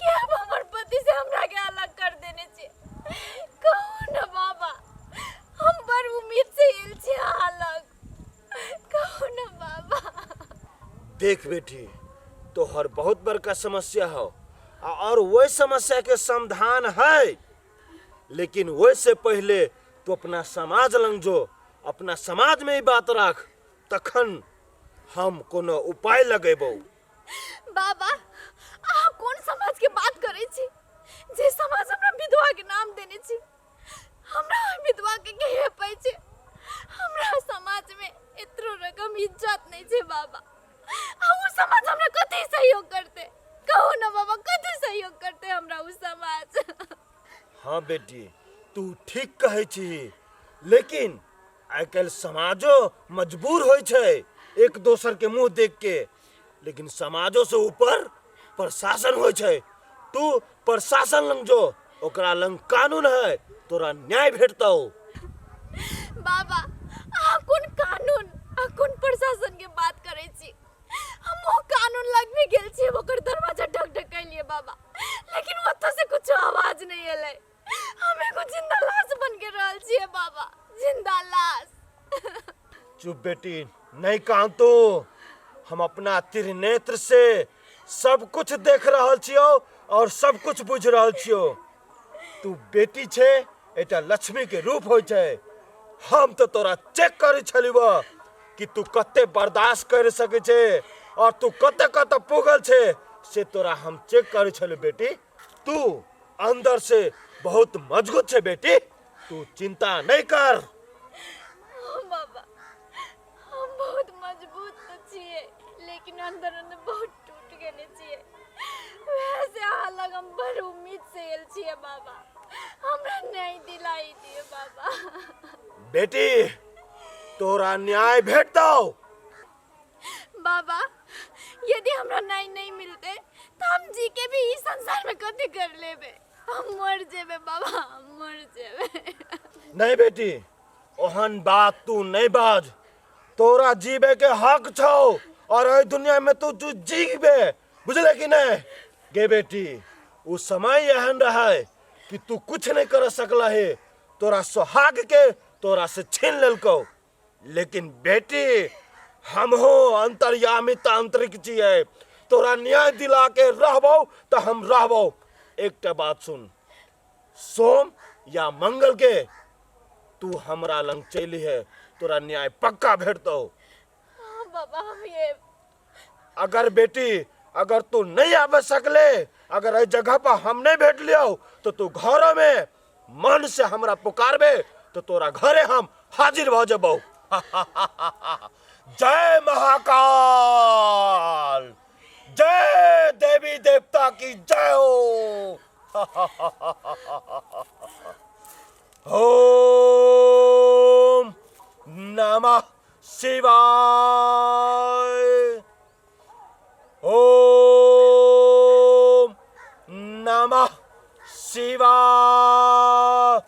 Speaker 7: के अब हमर पति से हमरा के अलग कर देने छियै? कहू ना बाबा, हम बड़ उम्मीद से आयल छी अहाँ लग, कहू ना बाबा।
Speaker 6: देख बेटी, तोहर बहुत बड़का समस्या हो और वही समस्या के समाधान है। लेकिन ओहिसँ पहिले तू अपना समाज लग जो, अपना समाजमे ई बात राख, तखन हम कोनो उपाय लगेबौ।
Speaker 7: बाबा, अहाँ कोन समाज के बात करै छी? जे समाज हमरा विधवा के नाम देने छी, हमरा ओहि विधवा के के हेपै छै? हमरा समाज में एतरो रकम इज्जत नहीं छै बाबा। आ उ समाज हमरा कथी सहयोग करते? कहू ना बाबा, कथी सहयोग करते हमरा उ समाज?
Speaker 6: हाँ बेटी, तू ठीक कहै छी, लेकिन आइ काल्हि समाजो मजबूर होइ छै एक दोसर के मुंह देख के, लेकिन समाजो से ऊपर प्रशासन होइ छै। तू प्रशासन लग जो, ओकरा लग कानून है, तोरा न्याय भेटतौ।
Speaker 7: बाबा, अहाँ कोन कानून आ कोन प्रशासन के बात करै छी? हम ओ कानून लग भी गेल छी, ओकर दरवाजा ढक ढकैलिए बाबा, लेकिन ओतऽ से कुछो आवाज नहीं एलै। हम एगो जिंदा लाश बन के रहल छियै बाबा, जिंदा लाश।
Speaker 6: चुप बेटी, नहीं कान तू। हम अपना त्रिनेत्र से सब कुछ देख रहल छियौ और सब कुछ बुझ रहल छियौ। तू बेटी छे, एकटा लक्ष्मी के रूप होइ छै। हम तो तोरा चेक करै छलियो कि तू कते बर्दाश्त कर सकै छे और तू कते कते पुगल छे, से तोरा हम चेक करै छलियो। बेटी, तू अंदर से बहुत मजबूत छे बेटी, तू चिंता नहीं कर।
Speaker 7: हाँ बाबा, हम बहुत मजबूत तो छियै, लेकिन अंदर अंदर बहुत टूट गेने छियै। वैसे अहाँ लग हम बड़ उम्मीद से आयल छियै बाबा, हमरा नहीं दिलाई दिए बाबा।
Speaker 6: बेटी, तोरा न्याय भेटतौ।
Speaker 7: बाबा, यदि हमरा न्याय नहीं मिलते तो हम जी के भी इस संसार में कथी कर लेबे? हम मर जेबे बाबा, हम मर जेबे।
Speaker 6: नहीं बेटी, ओहन बात तू नहीं बाज। तोरा जीबे के हक छौ और एहि दुनिया में तू तू जीबे, बुझले कि नहीं? गे बेटी, उ समय एहन रहे कि तू कुछ नहीं कर सकला है, तोरा सोहाग के तोरा से छीन लेलकौ। लेकिन बेटी, हम हो अंतर्यामी तांत्रिक छियै, तोरा न्याय दिला के रहबौ तो हम रहबौ। एकटा बात सुन, सोम या मंगल के तू हमरा लंग चलि है, तोरा न्याय पक्का भेटतौ।
Speaker 7: हाँ बाबा, हम ये
Speaker 6: अगर बेटी, अगर तू नहीं आबे सकले, अगर एहि जगह पर हम नहीं भेट लियौ, तो तू घर में मन से हमरा पुकारबे तो तोरा घरे हम हाजिर भ जेबौ। जय महाकाल, जय देवी देवता की जय हो। ओम नमः शिवाय, ओम नमः शिवाय।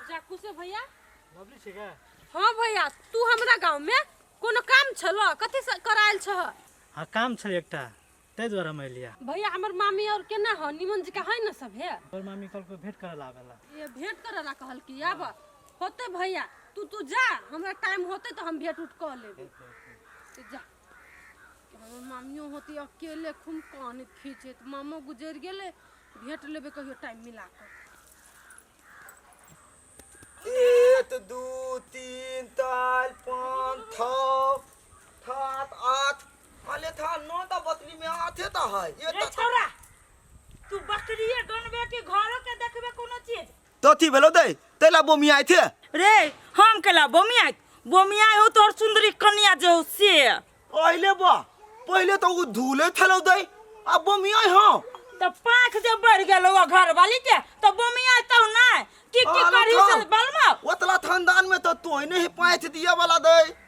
Speaker 2: जाकू से भैया।
Speaker 8: लवली छै का?
Speaker 2: हाँ भैया, तू हमरा गांव में कोनो काम छल? कथी से करायल छह?
Speaker 8: हाँ, काम छल एकटा, ताहि दुआरे हम एलियै।
Speaker 2: भैया, हमर मामी और केना हो? निमन जी का है न सब है?
Speaker 8: तोहर मामी कहलको भेंट करे ला आवेला।
Speaker 2: ये भेंट करे ला कहल की आब होते? भैया, तू तू जा, हमरा टाइम होते तो हम भेंट उठ कर लेबे। तू जा। हमर मामियो होती अकेले, खूब कान खींचे, मामो गुजर गेले। भेंट लेबे कहियो टाइम मिला कर।
Speaker 1: 1 2 3 4 5 6 7 8, अले था 9 ता बतली में आठे ता है ये।
Speaker 4: रे छौरा, तू बकरिए गनबे कि घरो के देखबे कोनो चीज?
Speaker 1: तो थी भेलो दे तेला बोमी आए थे।
Speaker 4: रे, हम केला बोमिया? बोमिया हो तोर सुंदरी कन्या जे हो से।
Speaker 1: पहले बा, पहले तो उ धूले थलो दे, अब बोमी आए। हां,
Speaker 4: तो पाँख जे बढ़ गेलो घर वाली के तो बोमिया तो ना की की
Speaker 1: आलो
Speaker 4: करी
Speaker 1: था।
Speaker 4: से बलमा
Speaker 1: ओतला खानदान में तो तोहने ही पाँच दिया वाला दे।